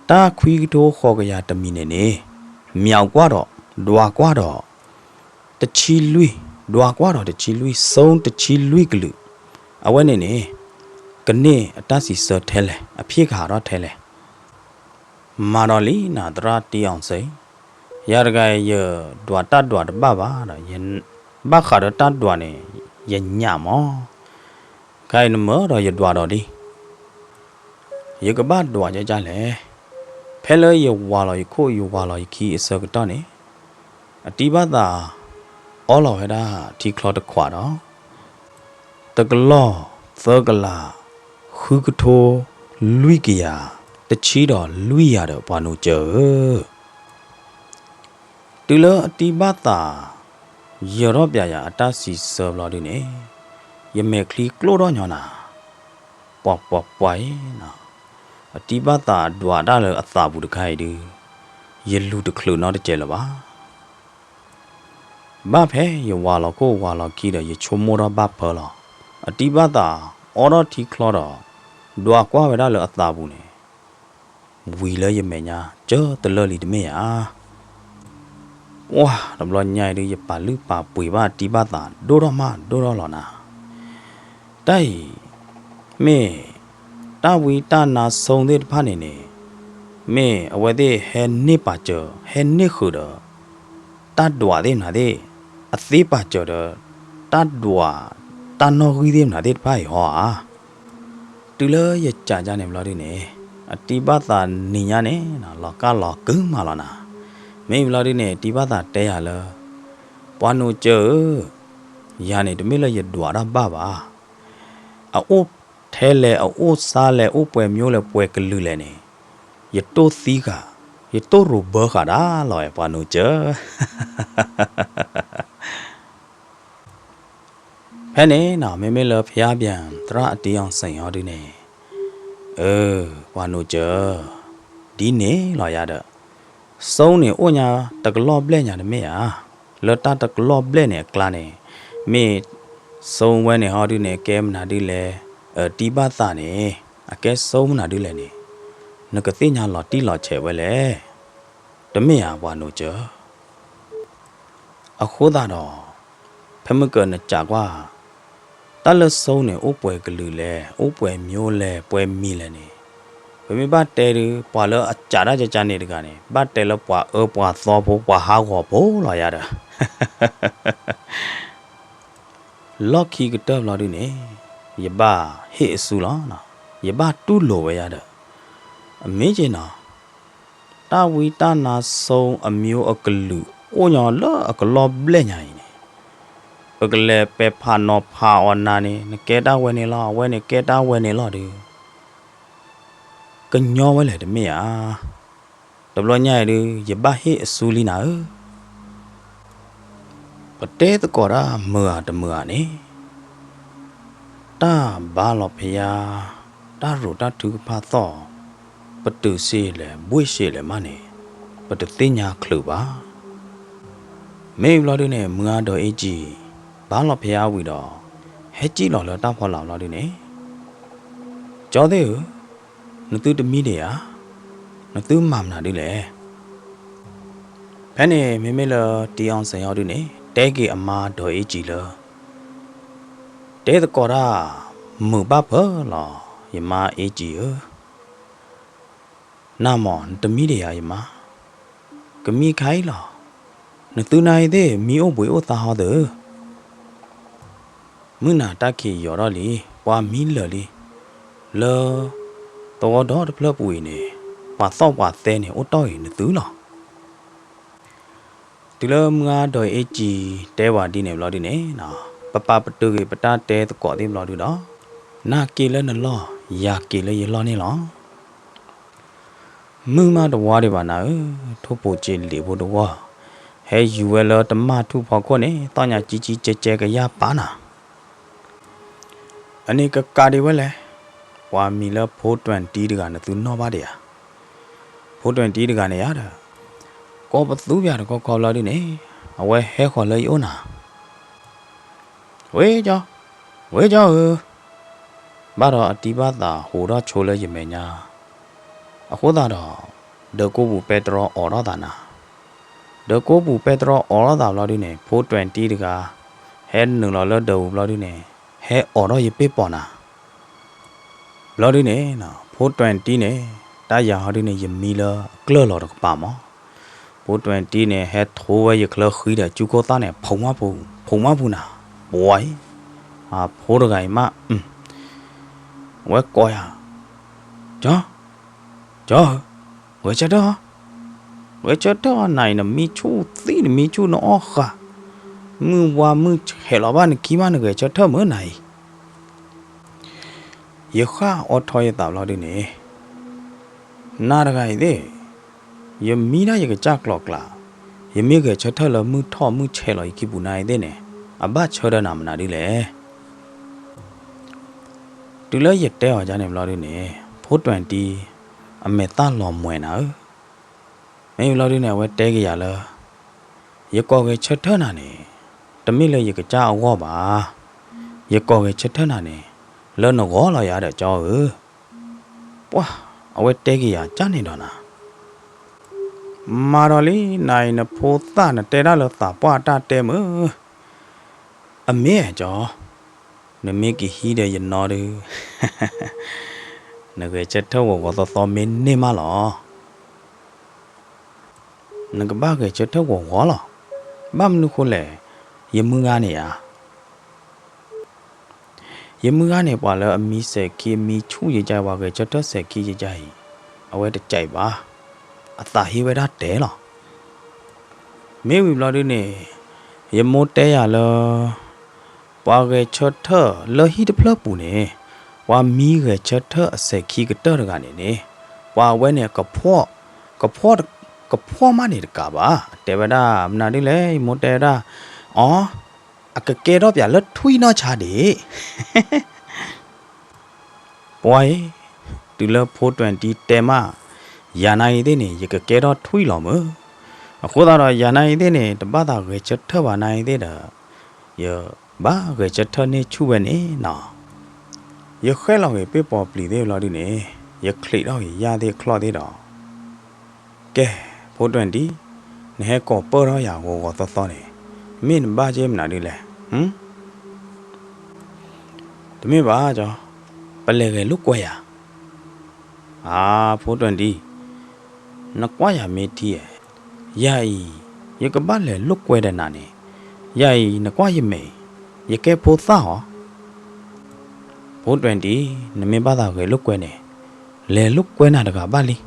တၢ်ခွံကထိဃိးကယၤတမံၤန့ၣ်န့ၣ်, မၠးကွၢ်ဒီး, ဒွးကွၢ်ဒီး, တဆံလွံၢ်, ဒွးကွၢ်ဒီးတဆံလွံၢ်, စုံတဆံလွံၢ်ကလုာ်, အဝဲန့ၣ်န့ၣ်, ကန့ၢ်အတၢ်စံးဆၢထဲလဲၣ်, အဖံးကဟးထီၣ်ထဲလဲၣ် မၤဒီးလံနၤသရၣ်တံၢ်အီၣ်စ့, ယၤတဂၤအံၤယဒွးတၢ်ဒွးတဘၣ်ဘၣ်ဒီး, ဘၣ်ဃးဒီးတၢ်ဒွးန့ၣ်, ယညၣ်မး, ခဲအံၤနမၢဒီးယဒွးဒီးလံ, ယကဘၣ်ဒွးကဒ်လဲၣ်, ဖဲလၢယဝၤလီၤယခိၣ်ယဝၤလီၤယခံအဆၢကတီၢ်န့ၣ်, အတံၢ်ဘၣ်သး, အီလီၤဝဲဒၣ်ထံချီတခွးဒီး တကလီၢ်, သၢကလး, ဃုကထိ, လွံၢ်ကယၤ, တဆံဒီးလွံၢ်ယၤဒီးပှၤနိးစၢၤဧၢ, တုၤလၢအတံၢ်ဘၣ်သး, ယၢၤထီၣ်ပၠးယၤအတၢ်စံးဆၢဘျီဒုန့ၣ်, ယမဲာ်ချံကျိၣ်ထီၣ်ညီနၤ, ပှၤပှၤပှၤအံၤ, အတံၢ်ဘၣ်သးဒွးတၢ်လၢအသးပူၤတခါအံၤဒု, ယလူၤတချုးနီတစဲးလၢၤဘၣ် ဘၣ်ဖဲယဝၤလီၤခိၣ်ဝၤလီၤခံဒီးယဆိကမိၣ်ထီၣ်ဘၣ်ဖၢလီၤ, အတံၢ်ဘၣ်သး, အီထီၣ်ထံချီဒီး, ဒွးကွၢ်ဝဲဒၣ်လၢအသးပူၤန့ၣ်, ဝံၤလၢယမဲာ်ညါ, ကၢတလၢလံတမ့ၢ်ဧါ. ပှၢ်တဘျီညါအံၤဒု ယပာ်လုၢ်ပာ်ပှ့ၤဘၣ်အတံၢ်ဘၣ်သးဒိၣ်ထီၣ်မးဒိၣ်ထီၣ်လီၤနၤ, တၢ်အံၤ, မ့ၢ်, တၢ်ဝံတၢ်နါဆိသ့ၣ်တဖၣ်န့ၣ်န့ၣ်, မ့ၢ်အဝဲသ့ၣ်ဟဲန့ၢ်ပာ်စၢၤ ဟဲန့ၢ်ဃုာ်ဒီး, တၢ်ဒွးသ့ၣ်နၤသ့ၣ်, အသ့ပာ်စၢၤဒီး, တၢ်ဒွး, တၢ်နီၣ်ဂံၢ်သ့ၣ်မနုၤသ့ၣ်တဖၣ်အံၤဟီဧါ. တုၤလၢယကးကါန့ၣ်ဘျီဒုန့ၣ်, အတံၢ်ဘၣ်သးနံၤညါန့ၣ် လီၤကၢ်လီၤကုမးလီၤနၤ, မ့ၢ်ဘျီဒုန့ၣ် တံၤဘၣ်သးတဲယၤလၢ ပှၤနိးစၢၤဧၢ, ယၤန့ၣ်တမ့ၢ်လၢယဒွးတၢ်ဘၣ်ဘၣ်. အအိၣ်ထဲလဲၣ် အအိၣ်ဆါလဲၣ် အိၣ်ပှဲၤမျိလဲၣ် ပှဲၤကလုာ်လဲၣ်န့ၣ် ယတိၢ်သံဃာ်, ယတိၢ်ရိၣ်ဘၢဃာ်ဒၣ်လီၤ ပှၤနိးစၢၤ. ဖဲန့ၣ်နီၤ မ့မ့ၢ်လၢဖယါဘၣ် သရၣ်အတံအီၤစ့ၣ်ဟီဒုန့ၣ်, အၢ ပှၤနိးစၢၤ, ဒ်န့ၣ်လီၤယၤဒီး, စိန့ၣ်အိၣ်ညါတကလီၢ်ဘျဲၣ်ညါတမ့ၢ်ဧါ, လၢတၢ်တကလီၢ်ဘျဲၣ်န့ၣ်အကျါန့ၣ်, မ့ၢ်စိဝဲန့ၣ်ဟီဒုန့ၣ် ကဲမနုၤဒ်လဲၣ်, အတံၤဘၣ်သးန့ၣ် အကဲစိမနုၤဒ်လဲၣ်န့ၣ်, နကသ့ၣ်ညါလီၤတံၢ်လီၤဆဲးဝဲလဲၣ်, တမ့ၢ်ဧါ ပှၤနိးစၢၤ. အဃိသတးဒီး, ဖဲမုၢ်ကၢနစံးကွၢ်, တၢ်လၢစိန့ၣ် အိၣ်ပှဲၤကလုာ်လဲၣ်, အိၣ်ပှဲၤမျိလဲၣ်, ပှဲၤမံၤလဲၣ်န့ၣ်, ပမ့ၢ်ဘၣ်တဲဒုး ပှၤလၢအစံးတၢ်ကကန့ၣ်တဂၤန့ၣ် ဘၣ်တဲလၢပှၤအၢပှၤသီဖိ ပှၤဟးဂီၤဖိလီၤယၤဒီး လီၢ်ခံကတၢၢ်ဘျီဒုန့ၣ်, ယဘၣ်ဟ့ၣ်အစုလီၤ, ယဘၣ်တူၢ်လိာ်ဝဲယၤဒီး, အမ့ၢ်က့နီၤ, တၢ်ဝံတၢ်နါစိအမျိအကလုာ် အိၣ်ညီလၢအကလီၢ်ဘျဲၣ်ညါအံၤန့ၣ်, ပကလဲၤပဲာ်ဖးနီၤဖးအီၤနၤန့ၣ် နကဲတၢ်ဝဲန့ၣ်လီၤ, အဝဲန့ၣ်ကဲတၢ်ဝဲန့ၣ်လီၤဒီး ကညီဝဲလဲၣ်တမ့ၢ်ဧါ. တဘျီညါအံၤဒုး ယဘၣ်ဟ့ၣ်အစုလံနၤဧၢ, ပတဲသကိးတၢ်မုာ်ဧါတမုာ်ဧါန့ၣ်, တၢ်ဘါလီၤဖယါ, တၢ်ရိးတၢ်ထုကဖၣ်သီၣ်, ပတုာ်စ့လဲၣ် ဘှ့ၣ်စ့လဲၣ်မးန့ၣ်, ပတသ့ၣ်ညါချုးဘၣ်. မ့ၢ်ဘျီဒုန့ၣ် မုၢ်ဂၤဒီးအ့ကံ, ဘါလီၤဖယါဝံၤဒီး, ဟဲစံၣ်လီၤလၢတၢ်ဖီလာ်ဘျီဒုန့ၣ်, ကၠီသ့ၣ်ဧၢ, နသုတမံဒံးဧါ, နသုမၤမနုၤဒ်လဲၣ်. ဖဲန့ၣ် မ့မ့ၢ်လၢတံၤအီၤစ့ၣ်ဟီဒုန့ၣ် တဲက့ၤအမါဒီးအ့ကံလၢ တဲသကိးတၢ် မုာ်ဘၣ်ဖၢလီၤ, ယမါအ့ကံဧၢ, နမ့ၢ်နတမံဒံးဧါယမါ, ကမံခါအံၤလီၤ, နသုနၤအံၤသ့ၣ် မံအိၣ်ဘှံးအိၣ်သါဟီသၢ, မုၢ်နၤတၢ်ခံးယီၤထီၣ်လံ, ပှၤမံလၢာ်လံ, လၢသဝီဒီတဖျၢၣ်ပူၤအံၤန့ၣ်, ပှၤသီၣ်ပှၤသဲန့ၣ် အိၣ်တီၢ်အံၤနသုလီၤ. တုၤလၢမုၢ်ဂၤဒီးအ့ကံတဲဝဲဒ်န့ၣ်ဘျီဒုန့ၣ်, ပပာ်ပတုာ်က့ၤပတၢ်တဲသကိးသ့ၣ်ဘျီဒုဒီး, နၤက့ၤလၢနလီၢ်, ယၤက့ၤလၢယလီၢ်န့ၣ်လီၤ. မုၢ်မးတဝါဒံးဘၣ်နၤဧၢ, ထိၣ်ဖိစ့လံာ်ဖိတဝီၢ်, ဟဲယူၤဝဲလၢတမၢ်ထူၣ်ဖီခိၣ်န့ၣ် သီၣ်ညါကံကံကဲကဲကယၢ်ပာ်နၤ အန့ၣ်ကကးဒံးဝဲလဲၣ်, ပှၤမံၤလၢဖိတၢၣ်တံတဂၤနသုနီၣ်ဘၣ်ဒံးဧါ. ဖိတၢၣ်တံတဂၤန့ၣ်ယါဒီး, ကိးပသူပၠးတခီခီဘျီဒုန့ၣ်, အဝဲဟဲဃီၤလၢယအိၣ်နၤ ဝဲကၠီ, ဝဲကၠီဧၢ, ဘၣ်ဒီးအတံၤဘၣ်သးဟူးထီၣ်ဆိလၢယမဲာ်ညါ, အဃိသတးဒီး, ဒၢးကိးပူၤပဲတြီအိးထီၣ်သးနၤ, ဒၢးကိးပူၤပဲတြီအိးထီၣ်သးဘျီဒုန့ၣ် ဖိတၢၣ်တံတဂၤ, ဟဲနုာ်လီၤလၢဒၢးပူၤဘျီဒုန့ၣ်, ဟဲအိးထီၣ်ယပ့ၢ်ပိာ်နၤ ဘျီဒုန့ၣ်, ဖိတၢၣ်တံန့ၣ်, တၢ်ယၤဟီဒုန့ၣ် ယမံလၢအကျၢၢ်လီၤတကပၤမး, ဖိတၢၣ်တံန့ၣ် ဟဲထိဝဲယချၢဃံဒီး ကၠူခိၣ်သၣ်န့ၣ် ဖုးမးဖုး, ဖုးမးဖုးနၤ, ပှၤအံၤ, အဖိတဂၤအံၤမး, ဝဲကိးယၤ, ကၠီ, ကၠီဧၢ, ဂဲၤဆၢထၢၣ်, ဂဲၤဆၢထၢၣ်နၤအံၤ နမံဆူၣ်သံ နမံဆူၣ်နအီၣ်ဃာ်, မုၢ်ဝါမုၢ်ဆဲးလီၤဘၣ်နခံမး နဂဲၤဆၢထၢၣ်မုၢ်နၤအံၤ ယဃၣ်အီထီယသးဘျီဒုန့ၣ်, နၤတဂၤအံၤသ့ၣ်, ယမံဒၣ်ယကစၢ်ကျိၤကျဲ, ယမ့ၢ်ဂဲၤဆၢထၢၣ်လၢမုၢ်ထီၣ်မုၢ်ဆဲးလီၤယခံပူၤနၤအံၤသ့ၣ်န့ၣ်, အဘၣ်ဆၢထၢၣ်နၤမနုၤဒ်လဲၣ်. တုၤလၢယတဲအီၤဒ်န့ၣ်ဘျီဒုန့ၣ်, ဖိတၢၣ်တံ, အမဲာ်သၣ်လီၤမှဲၤနၤဧၢ, မ့ၢ်ဘျီဒုန့ၣ် အဝဲတဲက့ၤယၤလၢ ယကိးဂဲၤဆၢထၢၣ်နၤန့ၣ်, တမ့ၢ်လၢယကစၢ်အဂီၢ်ဘၣ်. ယကိးဂဲၤဆၢထၢၣ်နၤန့ၣ်, လၢနဂီၢ်လီၤယၤဒီးကၠီဧၢ. ပှၢ်, အဝဲတဲက့ၤယၤကၢ်န့ၣ်ဒီးနၤ, မၤဒီးလံ, နၤအံၤနဖိသၣ်နတဲတၢ်လၢသးပှၢ်တၢ်တဲမုၢ်, အမ့ၢ်ကၠီ, နမ့ၢ်က့ၤဟံးဒီးယနီၢ်ဒုး, နဂဲၤဆၢထၢၣ်ဂီၤဂီၤသီသီမ့ၢ်န့ၢ်မးလီၤ. နကဘၣ်ဂဲၤဆၢထၢၣ်ဂီၤဂီၤလီၤ. ဘၣ်မနုၤဃိလဲၣ်, ယမုၢ်ဂၤန့ၣ်ဧါ, ယမုၢ်ဂၤန့ၣ် ပှၤလၢအမံစဲးခံ အမံဆူၣ်ယကါအံၤ ပှၤဂဲၤဆၢထၢၣ်စဲးခံယကါအံၤ, အဝဲတကးဘၣ်, အသးဟ့ဝဲဒၣ်တဲလီၤ. မ့ၢ်ဝံၤဘျီဒုန့ၣ် ယမိၢ်တဲယၤလၢ ပှၤဂဲၤဆၢထၢၣ်လၢဟံၣ်တဖျၢၣ်ပူၤန့ၣ် ပှၤမံဂဲၤဆၢထၢၣ်အစဲၤခံကတၢၢ်တဂၤန့ၣ်န့ၣ် ပှၤအဝဲန့ၣ် ကဖှီၣ်မးန့ၣ်တကးဘၣ် တဲဝဲဒၣ် မနုၤဒ်လဲၣ် ယမိၢ်တဲဝဲဒၣ် အီ အကကဲထီၣ်ပၠးလၢထွံၣ်နီၢ်ဆါဒံး ပှၤအံၤ တုၤလၢဖိတံၢ်တဲမး ယၤနၤအံၤသ့ၣ်န့ၣ် ယကကဲထီၣ်ထွံၣ်လီၤမၢ်. အဃိသတးဒီးယၤနၤအံၤသ့ၣ်န့ၣ် တဘၣ်သးဂဲၤဆၢထၢၣ်ဘၣ်နၤအံၤသ့ၣ်ဒီး ယဘၣ်ဂဲၤဆၢထၢၣ်န့ၢ်ဆူၣ်ဝဲန့ၣ်နီၤ. ယဃဲလီၤက့ၤပ့ၢ်ပီၤပျံၤသ့ၣ်ဘျီဒုန့ၣ် ယချံးထီၣ်က့ၤယၢ်သ့ၣ်ချီၣ်သ့ၣ်ဒီး ကဲ ဖိတံၢ် နဟဲကိးပၢၢ်ထီၣ်ယၤဂီၤဂီၤသီသီန့ၣ် မ့ၢ်နဘၣ်က့မနုၤဒ်လဲၣ်. တမ့ၢ်ဘၣ်ကၠီ, ပလဲၤဂဲၤလိာ်ကွဲယၤ. အါ ဖိတံၢ်, နကွၢ်ယၤမ့ၢ်ထံဧါ. ယၤအံၤ ယကဘၣ်လဲၤလိာ်ကွဲဒီးနၤန့ၣ်, ယၤအံၤ နကွၢ်ယမဲာ်အံၤ ယကဲဖိသၣ်ဧါ. ဖိတံၢ်, နမ့ၢ်ဘၣ်သးဂဲၤလိာ်ကွဲန့ၣ် လဲၤလိာ်ကွဲနၤတဂၤဘၣ်လံ.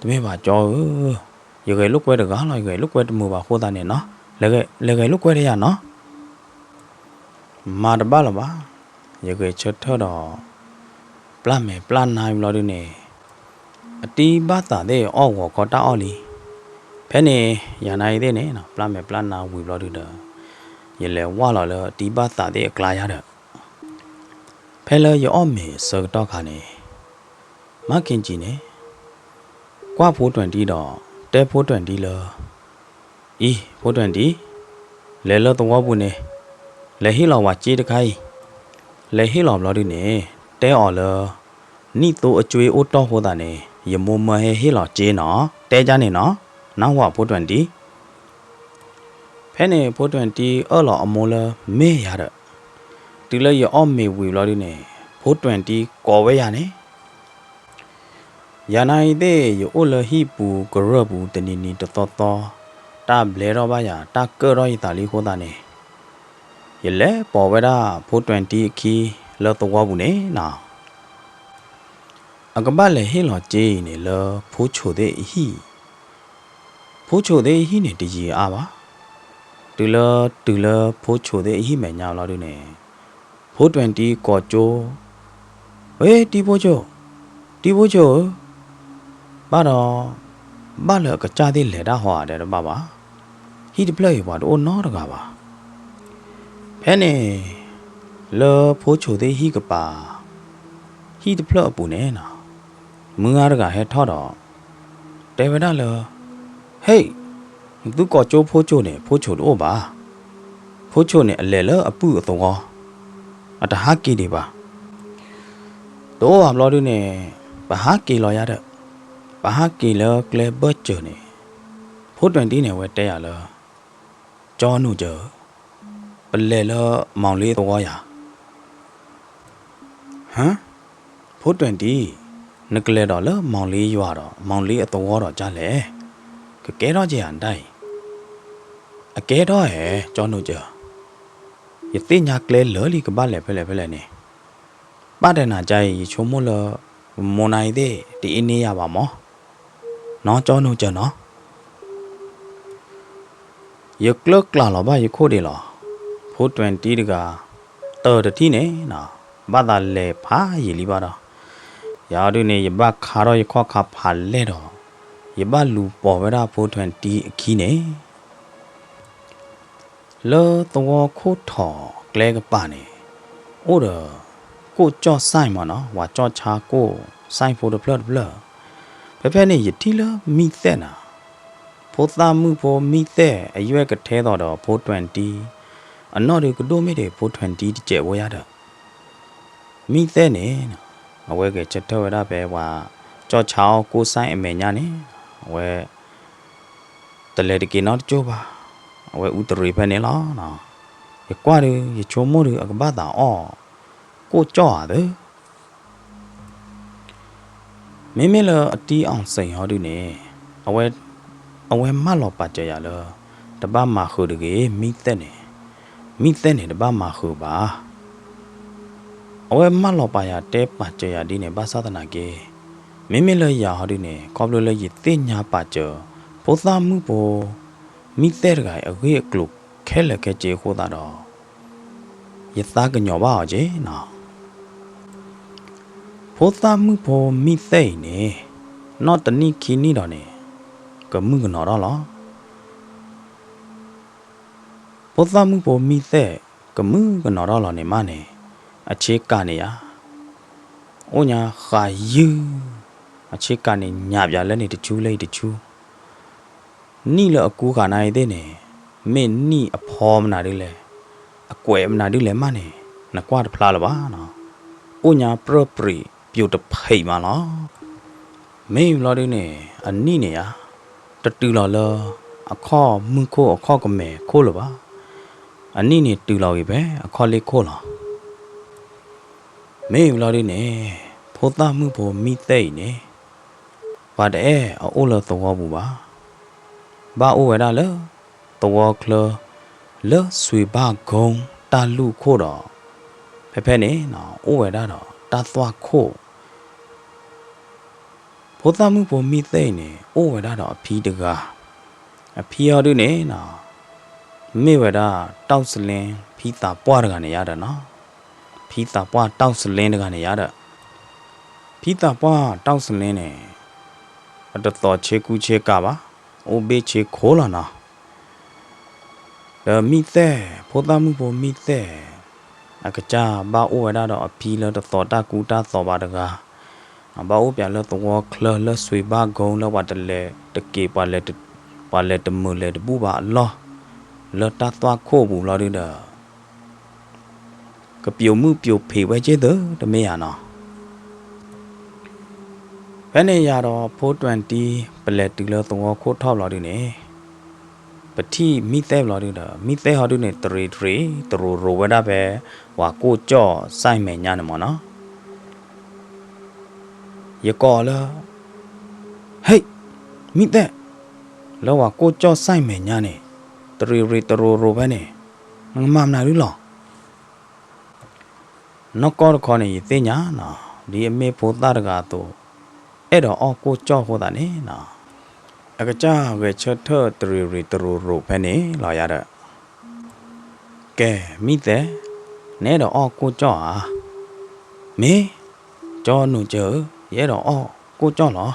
တမ့ၢ်ဘၣ်ကၠီဧၢ, ယဂဲၤလိာ်ကွဲတဂၤလီၤ, ယဂဲၤလိာ်ကွဲတမုာ်ဘၣ်အဃိသတးန့ၣ်နီၤ, လဲၤဂဲၤလိာ်ကွဲဒီးယၤနီၤ. မၤတဘၣ်လၢၤဘၣ်, ယဂဲၤဆၢထၢၣ်ဒီး ပျၢ်မဲာ်ပျၢ်နါဘျီဒုန့ၣ် အတံၢ်ဘၣ်သးသ့ၣ်အီၣ်ဂီၤခီတၢ်အီၣ်လံ. ဖဲန့ၣ် ယၤနၤအံၤသ့ၣ်န့ၣ် ပျၢ်မဲာ်ပျၢ်နါဝံၤဘျီဒုဒီး ယလဲၤဝၢ်လီၤလၢတံၢ်ဘၣ်သးသ့ၣ်အကျါယၤဒီး ဖဲလၢယအီၣ်မ့ၤအဆၢကတီၢ်ခါန့ၣ် မၤခ့ကၠံန့ၣ် ကွၢ်ဖိတံၢ်ဒီး တဲဖိတံၢ်လၢ အံၤ ဖိတံၢ်, လဲၤလၢသဝီပူၤန့ၣ် လဲၤဟ့ၣ်လီၤဝဲစ့တခါအံၤ. လဲၤဟ့ၣ်လီၤဘျီဒုန့ၣ် တဲအီၤလၢ နံၣ်သိအကၠွ့အိၣ်တီၢ်ဃိသတးန့ၣ် ယမိၢ်မၢဟဲဟ့ၣ်လီၤစ့နီၤ, တဲကန့ၣ်နီၤ, နၢ်ဟူဧါ ဖိတံၢ်. ဖဲန့ၣ် ဖိတံၢ်အၢၣ်လီၤအမိၢ်လၢမ့ၢ်ယၤဒီး တုၤလၢယအီၣ်မ့ၤဝံၤဘျီဒုန့ၣ် ဖိတံၢ်ကိးဝဲယၤန့ၣ် ယၤနၤအံၤသ့ၣ် ယအိၣ်လၢဟံၣ်ပူၤကရၢၢ်ပူၤတနံၤနံၤတသီသီ, တၢ်ဘျဲထီၣ်ဘၣ်ယၤ တၢ်ကၢၣ်ထီၣ်ယသးလံအဃိသတးန့ၣ် ယလဲၤပိာ်ဝဲဒၣ်ဖိတံၢ်အခံလၢသဝီပူၤန့ၣ်နီၤ. အကဘၣ်လဲၤဟ့ၣ်လီၤစ့အံၤန့ၣ်လၢဖိဆိးသ့ၣ်အဟံၣ်, ဖိဆိးသ့ၣ်အဟံၣ်န့ၣ်တယံာ်အါဘၣ်. တုၤလၢ တုၤလၢဖိဆိးသ့ၣ်အဟံၣ်မဲာ်ညါဘျီဒုန့ၣ် ဖိတံၢ်ကိးကၠိ, ဝဲ တံၢ်ဖိဆိး, တံၢ်ဖိဆိးဧၢ, ဘၣ်ဒီး ဘၣ်လၢအကစၢ်သ့ၣ်လဲၤတၢ်ဟီဧါဒီးတဘၣ်ဘၣ်, ဟံၣ်တဖျၢၣ်အံၤပှၤတအိၣ်နီတဂၤဘၣ်. ဖဲန့ၣ် လၢဖိဆိးသ့ၣ်ဟံၣ်ကပၤ ဟံၣ်တဖျၢၣ်အပူၤန့ၣ်နီၤ, မုၢ်ဂၤတဂၤဟဲထီၣ်ဒီး တဲဝဲဒၣ်လၢ ဟ့ၣ်, သုကိးကၠိဖိဆိးန့ၣ် ဖိဆိးတအိၣ်ဘၣ်. ဖိဆိးန့ၣ် အလဲၤလၢအပုၢ်အသဝီ, အတဟးက့ၤဒံးဘၣ်. တအိၣ်ဘၣ်ဘျီဒုန့ၣ် ပဟးက့ၤလီၤယၤဒီး ပဟးက့ၤလၢကျဲဘၢၣ်စၢၤန့ၣ် ဖိတံၢ်န့ၣ် အဝဲတဲယၤလၢ ကၠီနူာ်စၢၤ, ပလဲၤလၢမီၢ်လ့အသဝီယၤ. ဟါ, ဖိတံၢ်, နကလဲၤဒီးလၢမီၢ်လ့ယွၤဒီး မီၢ်လ့အသဝီဒီးကၢ်လဲၣ်, ကကဲထီၣ်က့ၤဧါနတၢ်အံၤ. အကဲထီၣ်ဧါ ကၠီနူာ်စၢၤ, ယသ့ၣ်ညါကျဲလၢာ်လံ ကဘၣ်လဲၤဖဲလဲၣ်ဖဲလဲၣ်န့ၣ်. ဘၣ်တနၤကၢ်အံၤ ယဆိကမိၣ်လၢ မိၢ်နၤအံၤသ့ၣ် တအ့န့ယၤဘၣ်မး, နီၢ်ကၠီနူာ်စၢၤနီၤ. ယကျၢၢ်ကျးလီၤဘၣ်ယခိၣ်ဒံးလီၤ. ဖိတံၢ်တဂၤ တၢၢ်တထံၣ်န့ၣ်နီၤ, ဘၣ်သးလဲၤဖးယံာ်လံဘၣ်ဒီး, ယၤဒုန့ၣ် ယဘၣ်ခါထီၣ်ယခီၣ်ခါဖးလဲၢ်ဒီး ယဘၣ်လူၤပိာ်ဝဲဒၣ်ဖိတံၢ်အခံန့ၣ် လၢသဝီခိၣ်ထီၣ်ကျဲကပၤန့ၣ် အိၣ်ဒီး ကိၣ်ကၠီၣ်စဲၣ်မးနီၤ, ပှၤကၠီၣ်ဆါကိၣ်စဲၣ်ဖိတဖျၢၣ်တဖျၢၣ်. ဖဲဖဲန့ၣ် ယထံၣ်လၢမံသဲၣ်နၤ, ဖိသၣ်မုၣ်ဖိမံသဲၣ် အယွဲၢ်ကထဲသိးဒီးဖိတံၢ်, အနီၢ်ဒုးကဒိၣ်မ့ၢ်ဒံးဖိတံၢ်တစဲးဖိယါဒီး မံသဲၣ်န့ၣ် အဝဲဂဲၤဆၢထၢၣ်ဝဲဒၣ်ဖဲပှၤကၠီၣ်ဆါအီၣ်ကိၣ်စဲၣ်အမဲာ်ညါန့ၣ် အဝဲ တလဲၤတက့ၤနီတကၠိၢ်ဘၣ်, အဝဲအူတရံးဖဲန့ၣ်လီၤ. ယကွၢ်ဒုး ယဆိကမိၣ်ဒုး အကဘၣ်သးအီၣ်ကိၣ်ကၠီၣ်ဧါသၢ မ့မ့ၢ်လၢအတံၢ်အီၣ်စ့ၣ်ဟီဒုန့ၣ် အဝဲမၢလီၤပာ်စၢၤယၤလၢ တဘၣ်မၤဃုာ်တဂ့ၤ မံသဲၣ်န့ၣ်, မံသဲၣ်န့ၣ်တဘၣ်မၤဃုာ်ဘၣ်. အဝဲမၢလီၤပာ်ယၤတဲပာ်စၢၤယၤဒ်န့ၣ် ဘၣ်ဆၣ်သနာ်က့ မ့မ့ၢ်လၢယၤဟီဒုန့ၣ် ခီဖျိလၢယသ့ၣ်ညါပာ်စၢၤ ဖိသၣ်မုၣ်ဖိ မံသဲၣ်တဂၤအံၤအဂ့ၢ်အကျိၤခဲလၢာ်ခဲဆ့အဃိသတးဒီး ယသးကညီၤဘၣ်အီၤက့နီၤ. ဖိသၣ်မုၣ်ဖိမံသဲၣ်အံၤန့ၣ် နီၢ်တနံၣ်ခံနံၣ်ဒီးန့ၣ် ကမုၣ်ကနီၤထီၣ်လီၤ. ဖိသၣ်မုၣ်ဖိမံသဲၣ်ကမုၣ်ကနီၤထီၣ်လီၤန့ၣ်မးန့ၣ် အဆ့ကၤန့ၣ်ယါ အိၣ်ညါဃးယုၢ်, အဆ့ကၤန့ၣ်ညးပၠးလၢန့ၣ်တဆူလၢအံၤတဆူ, နံၣ်လၢအကူဃာ်နၤအံၤသ့ၣ်န့ၣ် မ့ၢ်နံၣ်အဖီမနုၤဒ်လဲၣ်, အကွဲးမနုၤဒ်လဲၣ်မးန့ၣ် နကွၢ်တဖျါလၢၤဘၣ်နီၤ. အိၣ်ညါပြၢၢ်ပြံးပျိးတဖံးမးလီၤ. မ့ၢ်ဘျီဒုန့ၣ် အနံၣ်န့ၣ်ယါ တတုၤလီၤလၢ အခီၣ်မုၢ်ခိၣ်အခီၣ်ကမဲာ်ခိၣ်လၢၤဘၣ်. အနံၣ်န့ၣ်တုၤလီၤဂ့ၤဖဲအခီၣ်လ့ၢ်ခိၣ်လီၤ. မ့ၢ်ဘျီဒုန့ၣ် ဖိသၣ်မုၣ်ဖိမံသဲၣ်အံၤန့ၣ် ပှၤတအဲၣ်အအိၣ်လၢသဝီပူၤဘၣ်. ဘၣ်အိၣ်ဝဲဒၣ်လၢ သဝီချၢ လၢစွ့ၤဘၣ်ကိတၢ်လူၢ်ခိၣ်ဒီး ဖဲဖဲန့ၣ် အိၣ်ဝဲဒၣ်ဒီးတၢ်သွၣ်ခိၣ် ဖိသၣ်မုၣ်ဖိမံသဲၣ်အံၤန့ၣ် အိၣ်ဝဲဒၣ်ဒီးအဖံတဂၤ, အဖံအီၤဒုန့ၣ် မ့ၢ်ဝဲဒၣ်တီၣ်စလ့ ဖံသးပှၢ်တဂၤန့ၣ်ယါဒီးနီၤ, ဖံသးပှၢ်တီၣ်စလ့တဂၤန့ၣ်ယါဒီး, ဖံသးပှၢ်တီၣ်စလ့န့ၣ် အတသိးဆ့ကူဆ့ကၤဘၣ်, အိၣ်ဘ့ၣ်ဆ့ခိၣ်လီၤနီၤ. ဒီးမံသဲၣ် ဖိသၣ်မုၣ်ဖိမံသဲၣ် အကစၢ်ဘၣ်အိၣ်ဝဲဒၣ်ဒီးအဖံလၢတသိးတၢ်ကူတၢ်သိးဘၣ်တဂၤ, ဘၣ်အိၣ်ပၠးလၢသဝီချၢလၢစွ့ၤဘၣ်ကိလၢပှၤတလဲၤတက့ၤ ပှၤလဲၤတမုာ်လဲၤတဘူၣ်ဘၣ်အလီၢ်, လၢတၢ်သွၣ်ခိၣ်ပူၤဘျီဒုဒီး ကပျိးမုၣ်ပျိးဖံးဝဲက့ၢ်သုတမ့ၢ်ယါနီၤ. ဖဲန့ၣ်ယၤဒီးဖိတံၢ် ပလဲၤတုၤလၢသဝီခိၣ်ထီၣ်ဘျီဒုန့ၣ် ပထံၣ်မံသဲၣ်ဘျီဒုဒီး မံသဲၣ်ဟီဒုန့ၣ် တရံးတရံးတရိၤရိၤဝဲဒၣ်ဖဲ ပှၤကိၣ်ကၠီၣ်စဲမဲာ်ညါန့ၣ်မ့ၢ်နီၤ. ယကိးလၢ ဟ့ၣ် မံသဲၣ် လၢပှၤကိၣ်ကၠီၣ်စဲမဲာ်ညါန့ၣ် တရံးရံးတရိၤရိၤဖဲန့ၣ် နကမၤမနုၤဒုလီၤ. နီၢ်ကီၢ်တခီန့ၣ် ယသ့ၣ်ညါနီၤ ဒ်အမ့ၢ်ဖိသၣ်တဂၤအသိး အဲၣ်ဒိးအီၣ်ကိၣ်ကၠီၣ်အဃိသတးန့ၣ်နီၤ အကစၢ်ဂဲၤဆၢထၢၣ်တရံးရံးတရိၤရိၤဖဲန့ၣ်လီၤယၤဒီး ကဲ မံသဲၣ် နအဲၣ်ဒိးအီၣ်ကိၣ်ကၠီၣ်ဧါ. မ့ၢ် ကၠီနိၤစၢၤဧၢ ယအဲၣ်ဒိးအီၣ်ကိၣ်ကၠီၣ်လီၤ.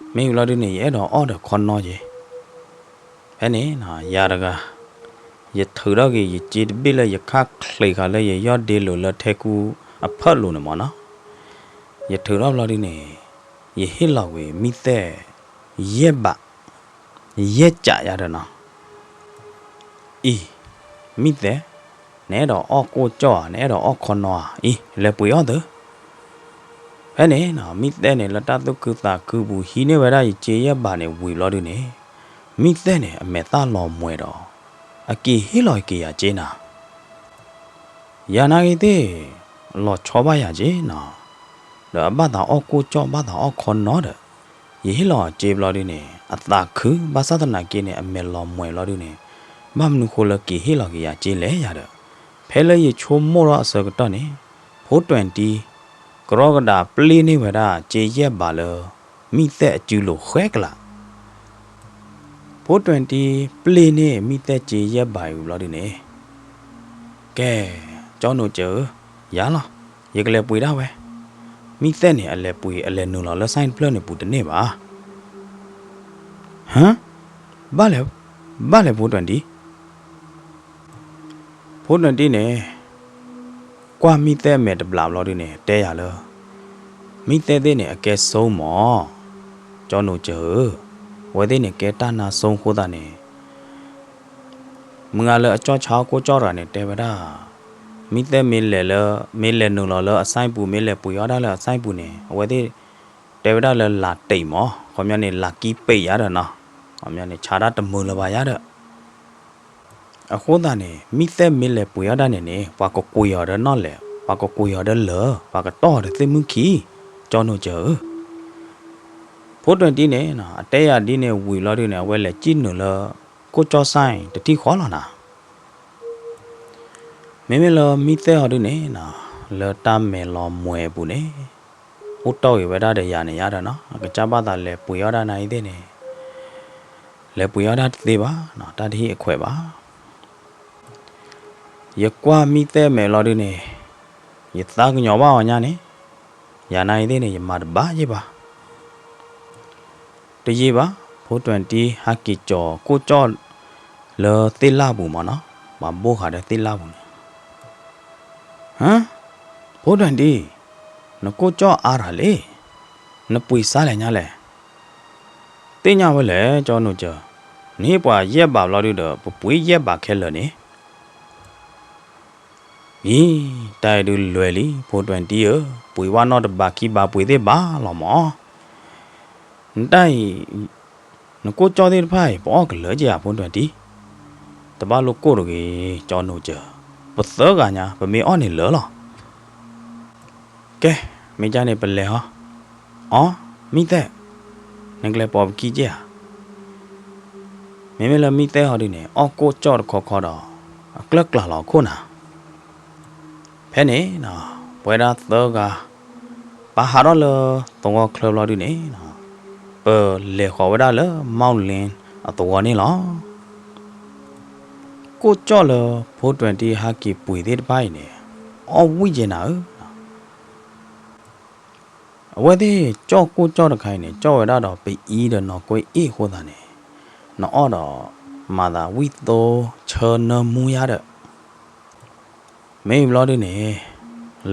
မ့ၢ်ဘျီဒုန့ၣ် ယအဲၣ်ဒိးအီၣ်ဒီးခီနီက့ၤ. ဖဲန့ၣ် ယၤတဂၤ ယထုးထီၣ်က့ၤယစ့တဘ့ၣ်လၢယခါချံးဃာ်လၢယယီၢ်ဒ့လိာ်လၢထဲကူအဖၢၣ်လိၤန့ၣ်မ့ၢ်နီၤ. ယထုးထီၣ်ဘျီဒုန့ၣ် ယဟ့ၣ်လီၤကွံာ်မံသဲၣ် ယဲၢ်ဘး ယဲၢ်ကးယၤဒီးနီၤ. အံၤ မံသဲၣ် နအဲၣ်ဒိးအီၣ်ကိၣ်ကၠီၣ်ဧါ နအဲၣ်ဒိးအီၣ်ခီနီဧါ အံၤ လဲၤပှ့ၤအီၣ်သု. ဖဲန့ၣ် မံသဲၣ်န့ၣ် လၢတၢ်သူၣ်ခုသးခုပူၤ ဟံးန့ၢ်ဝဲဒၣ်ယစ့ယဲၢ်ဘးန့ၣ်ဝံၤဘျီဒုန့ၣ် မံသဲၣ်န့ၣ် အမဲာ်သၣ်လီၤမှဲၤဒီး အက့ၤဟ့ၣ်လီၤက့ၤယၤစ့နၤ. ယၤနာ်ဂ့ၤသ့ၣ် လီၤဆီဘၣ်ယၤစ့နီၤ. ဒီးအဘၣ်သးအီၣ်ကိၣ်ကၠီၣ် ဘၣ်သးအီၣ်ခီနီဒီး ယဟ့ၣ်လီၤစ့ဘျီဒုန့ၣ် အသးခု ဘၣ်ဆၣ်သနာ်က့န့ၣ် အမဲာ်လီၤမှဲၤဘျီဒုန့ၣ် ဘၣ်မနုၤဃိလၢက့ၤဟ့ၣ်လီၤက့ၤယၤစ့လဲၣ်ယၤဒီး ဖဲလၢယဆိကမိၣ်ထီၣ်အဆၢကတီၢ်န့ၣ် ဖိတံၢ် ကရီကဒးပျ့ၤန့ၢ်ဝဲဒၣ်စ့ယဲၢ်ဘးလၢ မံသဲၣ်အစုလိၤဃဲကလး. ဖိတံၢ် ပျ့ၤန့ၢ်မံသဲၣ်စ့ယဲၢ်ဘးအံၤဘျီဒုန့ၣ် ကဲ ကၠီနိၤစၢၤဧၢ, ယၤလီၤ, ယကလဲၤပှ့ၤဒၣ်ဝဲ. မံသဲၣ်န့ၣ် အလဲၤပှ့ၤ အလဲၤနုာ်လီၤလၢ ဆိုင် တဖျၢၣ်န့ၣ်ပူၤတန့ၢ်ဘၣ်. ဟါ, ဘၣ်လဲၣ်, ဘၣ်လဲၣ်ဖိတံၢ်. ဖိတံၢ်န့ၣ် ကွၢ်မံသဲၣ်မဲာ်တဘျီဘျီဒုန့ၣ် တဲယၤလၢ မံသဲၣ်သ့ၣ်န့ၣ် အကဲစိမး, ကၠီနိၤစၢၤဧၢ, အဝဲသ့ၣ်န့ၣ် ကဲတၢ်နါစိအဃိသတးန့ၣ် မုၢ်ဂၤလၢအကၠီၣ်ဆါကိၣ်ကၠီၣ်တဂၤန့ၣ် တဲဝဲဒၣ်, မံသဲၣ်မ့ၢ်လဲၤလၢ မ့ၢ်လဲၤနုာ်လီၤလၢအ ဆိုင် ပူၤ မ့ၢ်လဲၤပှ့ၤအီၣ်ဒၣ်လၢအ ဆိုင် ပူၤန့ၣ် အဝဲသ့ၣ် တဲဝဲဒၣ်လၢလးတံာ်မး, ခီပညီန့ၣ် လးကံပံာ်ယၤဒီးနီၤ, ခီပညီန့ၣ် ဆါတၢ်တမုာ်လၢၤဘၣ်ယၤဒီး အဃိသတးန့ၣ် မံသဲၣ်မ့ၢ်လဲၤပှ့ၤအီၣ်ဒၣ်န့ၣ်န့ၣ် ပှၤကကွံာ်အီၤဒီးနီၣ်လဲၣ်, ပှၤကကွံာ်အီၤဒီးလၢၢ်, ပှၤကတီၢ်အီၤဒီးသ့ၣ်မုၣ်ခံ, ကၠီနိၤစၢၤဧၢ. ဖိတံၢ်န့ၣ် အတဲယၤဒ်န့ၣ်ဝံၤလီၤဒုန့ၣ် အဝဲလဲၤစံၣ်နုာ်လၢ ကိၣ်ကၠီၣ် ဆိုင် တထံၣ်ဃီလီၤနၤ. မ့မ့ၢ်လၢမံသဲၣ်အီၤဒုန့ၣ် လၢတၢ်မဲာ်လီၤမှဲၤအပူၤန့ၣ် အိၣ်တီၢ်ဂ့ၤဝဲဒၣ်ဒီးယၤန့ၣ်ယါဒီးနီၤ, အကစၢ်ဘၣ်သးလဲၤပှ့ၤအီၣ်ဒၣ်နၤအံၤသ့ၣ်န့ၣ် လဲၤပှ့ၤအီၣ်တၢ်တသ့ဘၣ်, တၢ်တဟ့ၣ်အခွဲးဘၣ်. ယကွၢ်မံသဲၣ်မဲာ်လီၤဒုန့ၣ်, ယသးကညီၤဘၣ်အီၤညါန့ၣ်, ယၤနာ်အံၤသ့ၣ်န့ၣ် ယမၤတဘၣ်ယ့ၢ်ဘၣ်. တယံာ်ဘၣ်, ဖိတံၢ်တံၢ်ဟဲက့ၤကၠီၤကိၣ်ကၠီၣ်လၢသ့ၣ်လၣ်ပူၤမၢ်နီၤ, မၤဘိၣ်ဃာ်ဒီးသ့ၣ်လၣ်ပူၤန့ၣ်, ဟါ, ဖိတံၢ်တံၢ်, နကိၣ်ကၠီၣ်အါတၢ်လံ, နပှ့ၤစါလဲၣ်ညါလဲၣ်. သ့ၣ်ညါဝဲလဲၣ် ကၠီနိကၢၤ, နဟ့ၣ်ပှၤယဲၢ်ဘးဘျီဒုဒီး ပပှ့ၤယဲၢ်ဘးခဲလၢာ်န့ၣ် အံၤ, တၢ်အံၤဒုလွဲလံ ဖိတံၢ်တံၢ်ဧၢ, ပှ့ၤဝဲနီၢ်တဘးခံဘးပှ့ၤသ့ၣ်ဘၣ်လီၤမၢ်. နတၢ်အံၤ, နကိၣ်ကၠီၣ်သ့ၣ်တဖၣ်အံၤ ပအီၣ်ကလၢာ်က့ၤဧါ ဖိတံၢ်တံၢ်, တဘၣ်လိၣ်ကိၣ်တဂ့ၤ ကၠီနိကၢၤ, ပသၢဂၤညါ ပမ့ၢ်အီၣ်န့ၣ်လၢာ်လီၤ. ကဲ, မ့ၢ်ကၢ်န့ၣ်ပလဲၤဟီ, အီ, မံသဲၣ်, နကလဲၤပိာ်ပခံက့ၤဧါ. မ့မ့ၢ်လၢမံသဲၣ်ဟီဒုန့ၣ် အီၣ်ကိၣ်ကၠီၣ်တခီခီဒီး အကျၢၢ်ကျၢ်လီၤခိၣ်နၤ. ဖဲန့ၣ်, ပဝဲဒၣ်သၢဂၤ ပဟးထီၣ်လၢသဝီချၢဘျီဒုန့ၣ်, ပလဲၤဃီၤဝဲဒၣ်လၢ မီၣ်လ့အသဝီန့ၣ်လီၤ. ကိၣ်ကၠီၣ်လၢဖိတံၢ်တံၢ်ဟဲက့ၤပှ့ၤသ့ၣ်တဖၣ်အံၤန့ၣ်, အီၣ်ဝံၣ်က့ၤနၤဧၢ. အဝဲသ့ၣ်ကၠီၣ်ကိၣ်ကၠီၣ်တခါအံၤန့ၣ် ကၠီၣ်ဝဲဒၣ်ဒီးပအံၤဒီးနီၢ်ကွ့အ့ၣ်အဃိသတးန့ၣ်, နအီၣ်ဒီးမၤသးဝံၣ်သိဆၢနၢမူယါဒီး မ့ၢ်ဘျီဒုန့ၣ်,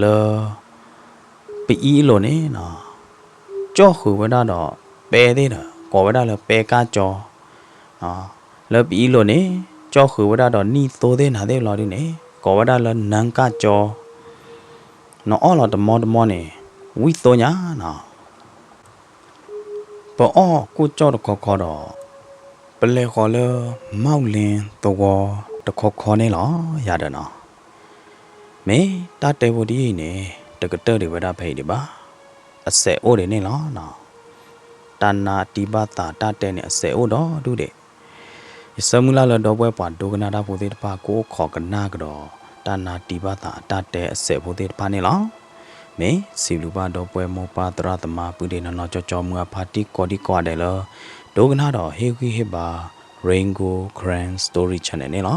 လၢ ပအံၤအလိၤန့ၣ်, ကၠီၣ်ဃုာ်ဝဲဒၣ်ဒီးပဲသ့ၣ်ဒီး ကိးဝဲဒၣ်လၢပဲကၢ်ကၠီ, လၢပအံၤအလိၤန့ၣ်, ကၠီၣ်ဃုာ်ဝဲဒၣ်ဒီးနံၣ်သိသ့ၣ်နၤသ့ၣ်ဘျီဒုန့ၣ် ကိးဝဲဒၣ်လၢနၢကၢ်ကၠီ, နအီၣ်လီၤတမီတမီန့ၣ်, ဝံၣ်သိညါနၤ. ပအီၣ်ကိၣ်ကၠီၣ်တခီခီဒီး, ပလဲၤဃီၤလၢ မီၣ်လ့သဝီတခီခီန့ၣ်လီၤ ယၤဒီးနီၤ. မ့ၢ်တၢ်တဲဖိတယုၢ်အံၤန့ၣ် တကတၢၢ်ဒံးဝဲဒၣ်ဖဲအံၤဒံးဘၣ်. အစဲးအိၣ်ဒံးန့ၣ်လီၤ. တၢ်နါတံၢ်ဘၣ်သးတၢ်တဲန့ၣ် အစဲးအိၣ်ဒီးဒူၣ်ဒံး. ယဆၢမုၢ်လၢ်လၢဒီပုၢ်ဝဲၢ်ပှၤဒိကနၣ်တၢ်ဖိသ့ၣ်တဖၣ် ကအိၣ်ခိးကနၣ်ကဒီး တၢ်နါတံၢ်ဘၣ်သးအတၢ်တဲအစဲးဖိသ့ၣ်တဖၣ်န့ၣ်လီၤ. မ့ၢ်စံးဘျုးဘၣ်ဒီပုၢ်ဝဲၢ်မိၢ်ပၢ်သရၣ်သမါ ပုၢ်ဒ့နီၢ်နီၢ်ကၠီကၠီမုၢ်အဖါတံၢ်ကိးဒံကိးဂၤဒဲးလၢ ဒိကနၣ်ဒီးဟ့ၣ်ဂံၢ်ဟ့ၣ်ဘါ Rain Gold Karen Story Channel န့ၣ်လီၤ.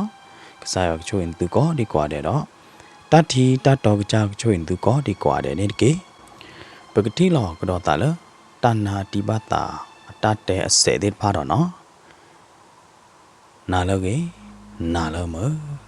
ကစၢ်ယွၤကဆိၣ်ဂ့ၤသုကိးဒံကိးဂၤဒဲးဒီး တၢ်ထံတၢ်တီကစၢ်ကဆိၣ်ဂ့ၤသုကိးဒံကိးဂၤဒဲးန့ၣ်တက့ၢ်. ပကထံၣ်လိာ်ကဒီးသးလၢ တၢ်နါတံၢ်ဘၣ်သးအတၢ်တဲအစဲးသ့ၣ်တဖၣ်ဒီးနီၤ. နၤလၢအဂ့ၤ, နၤလၢမုာ်.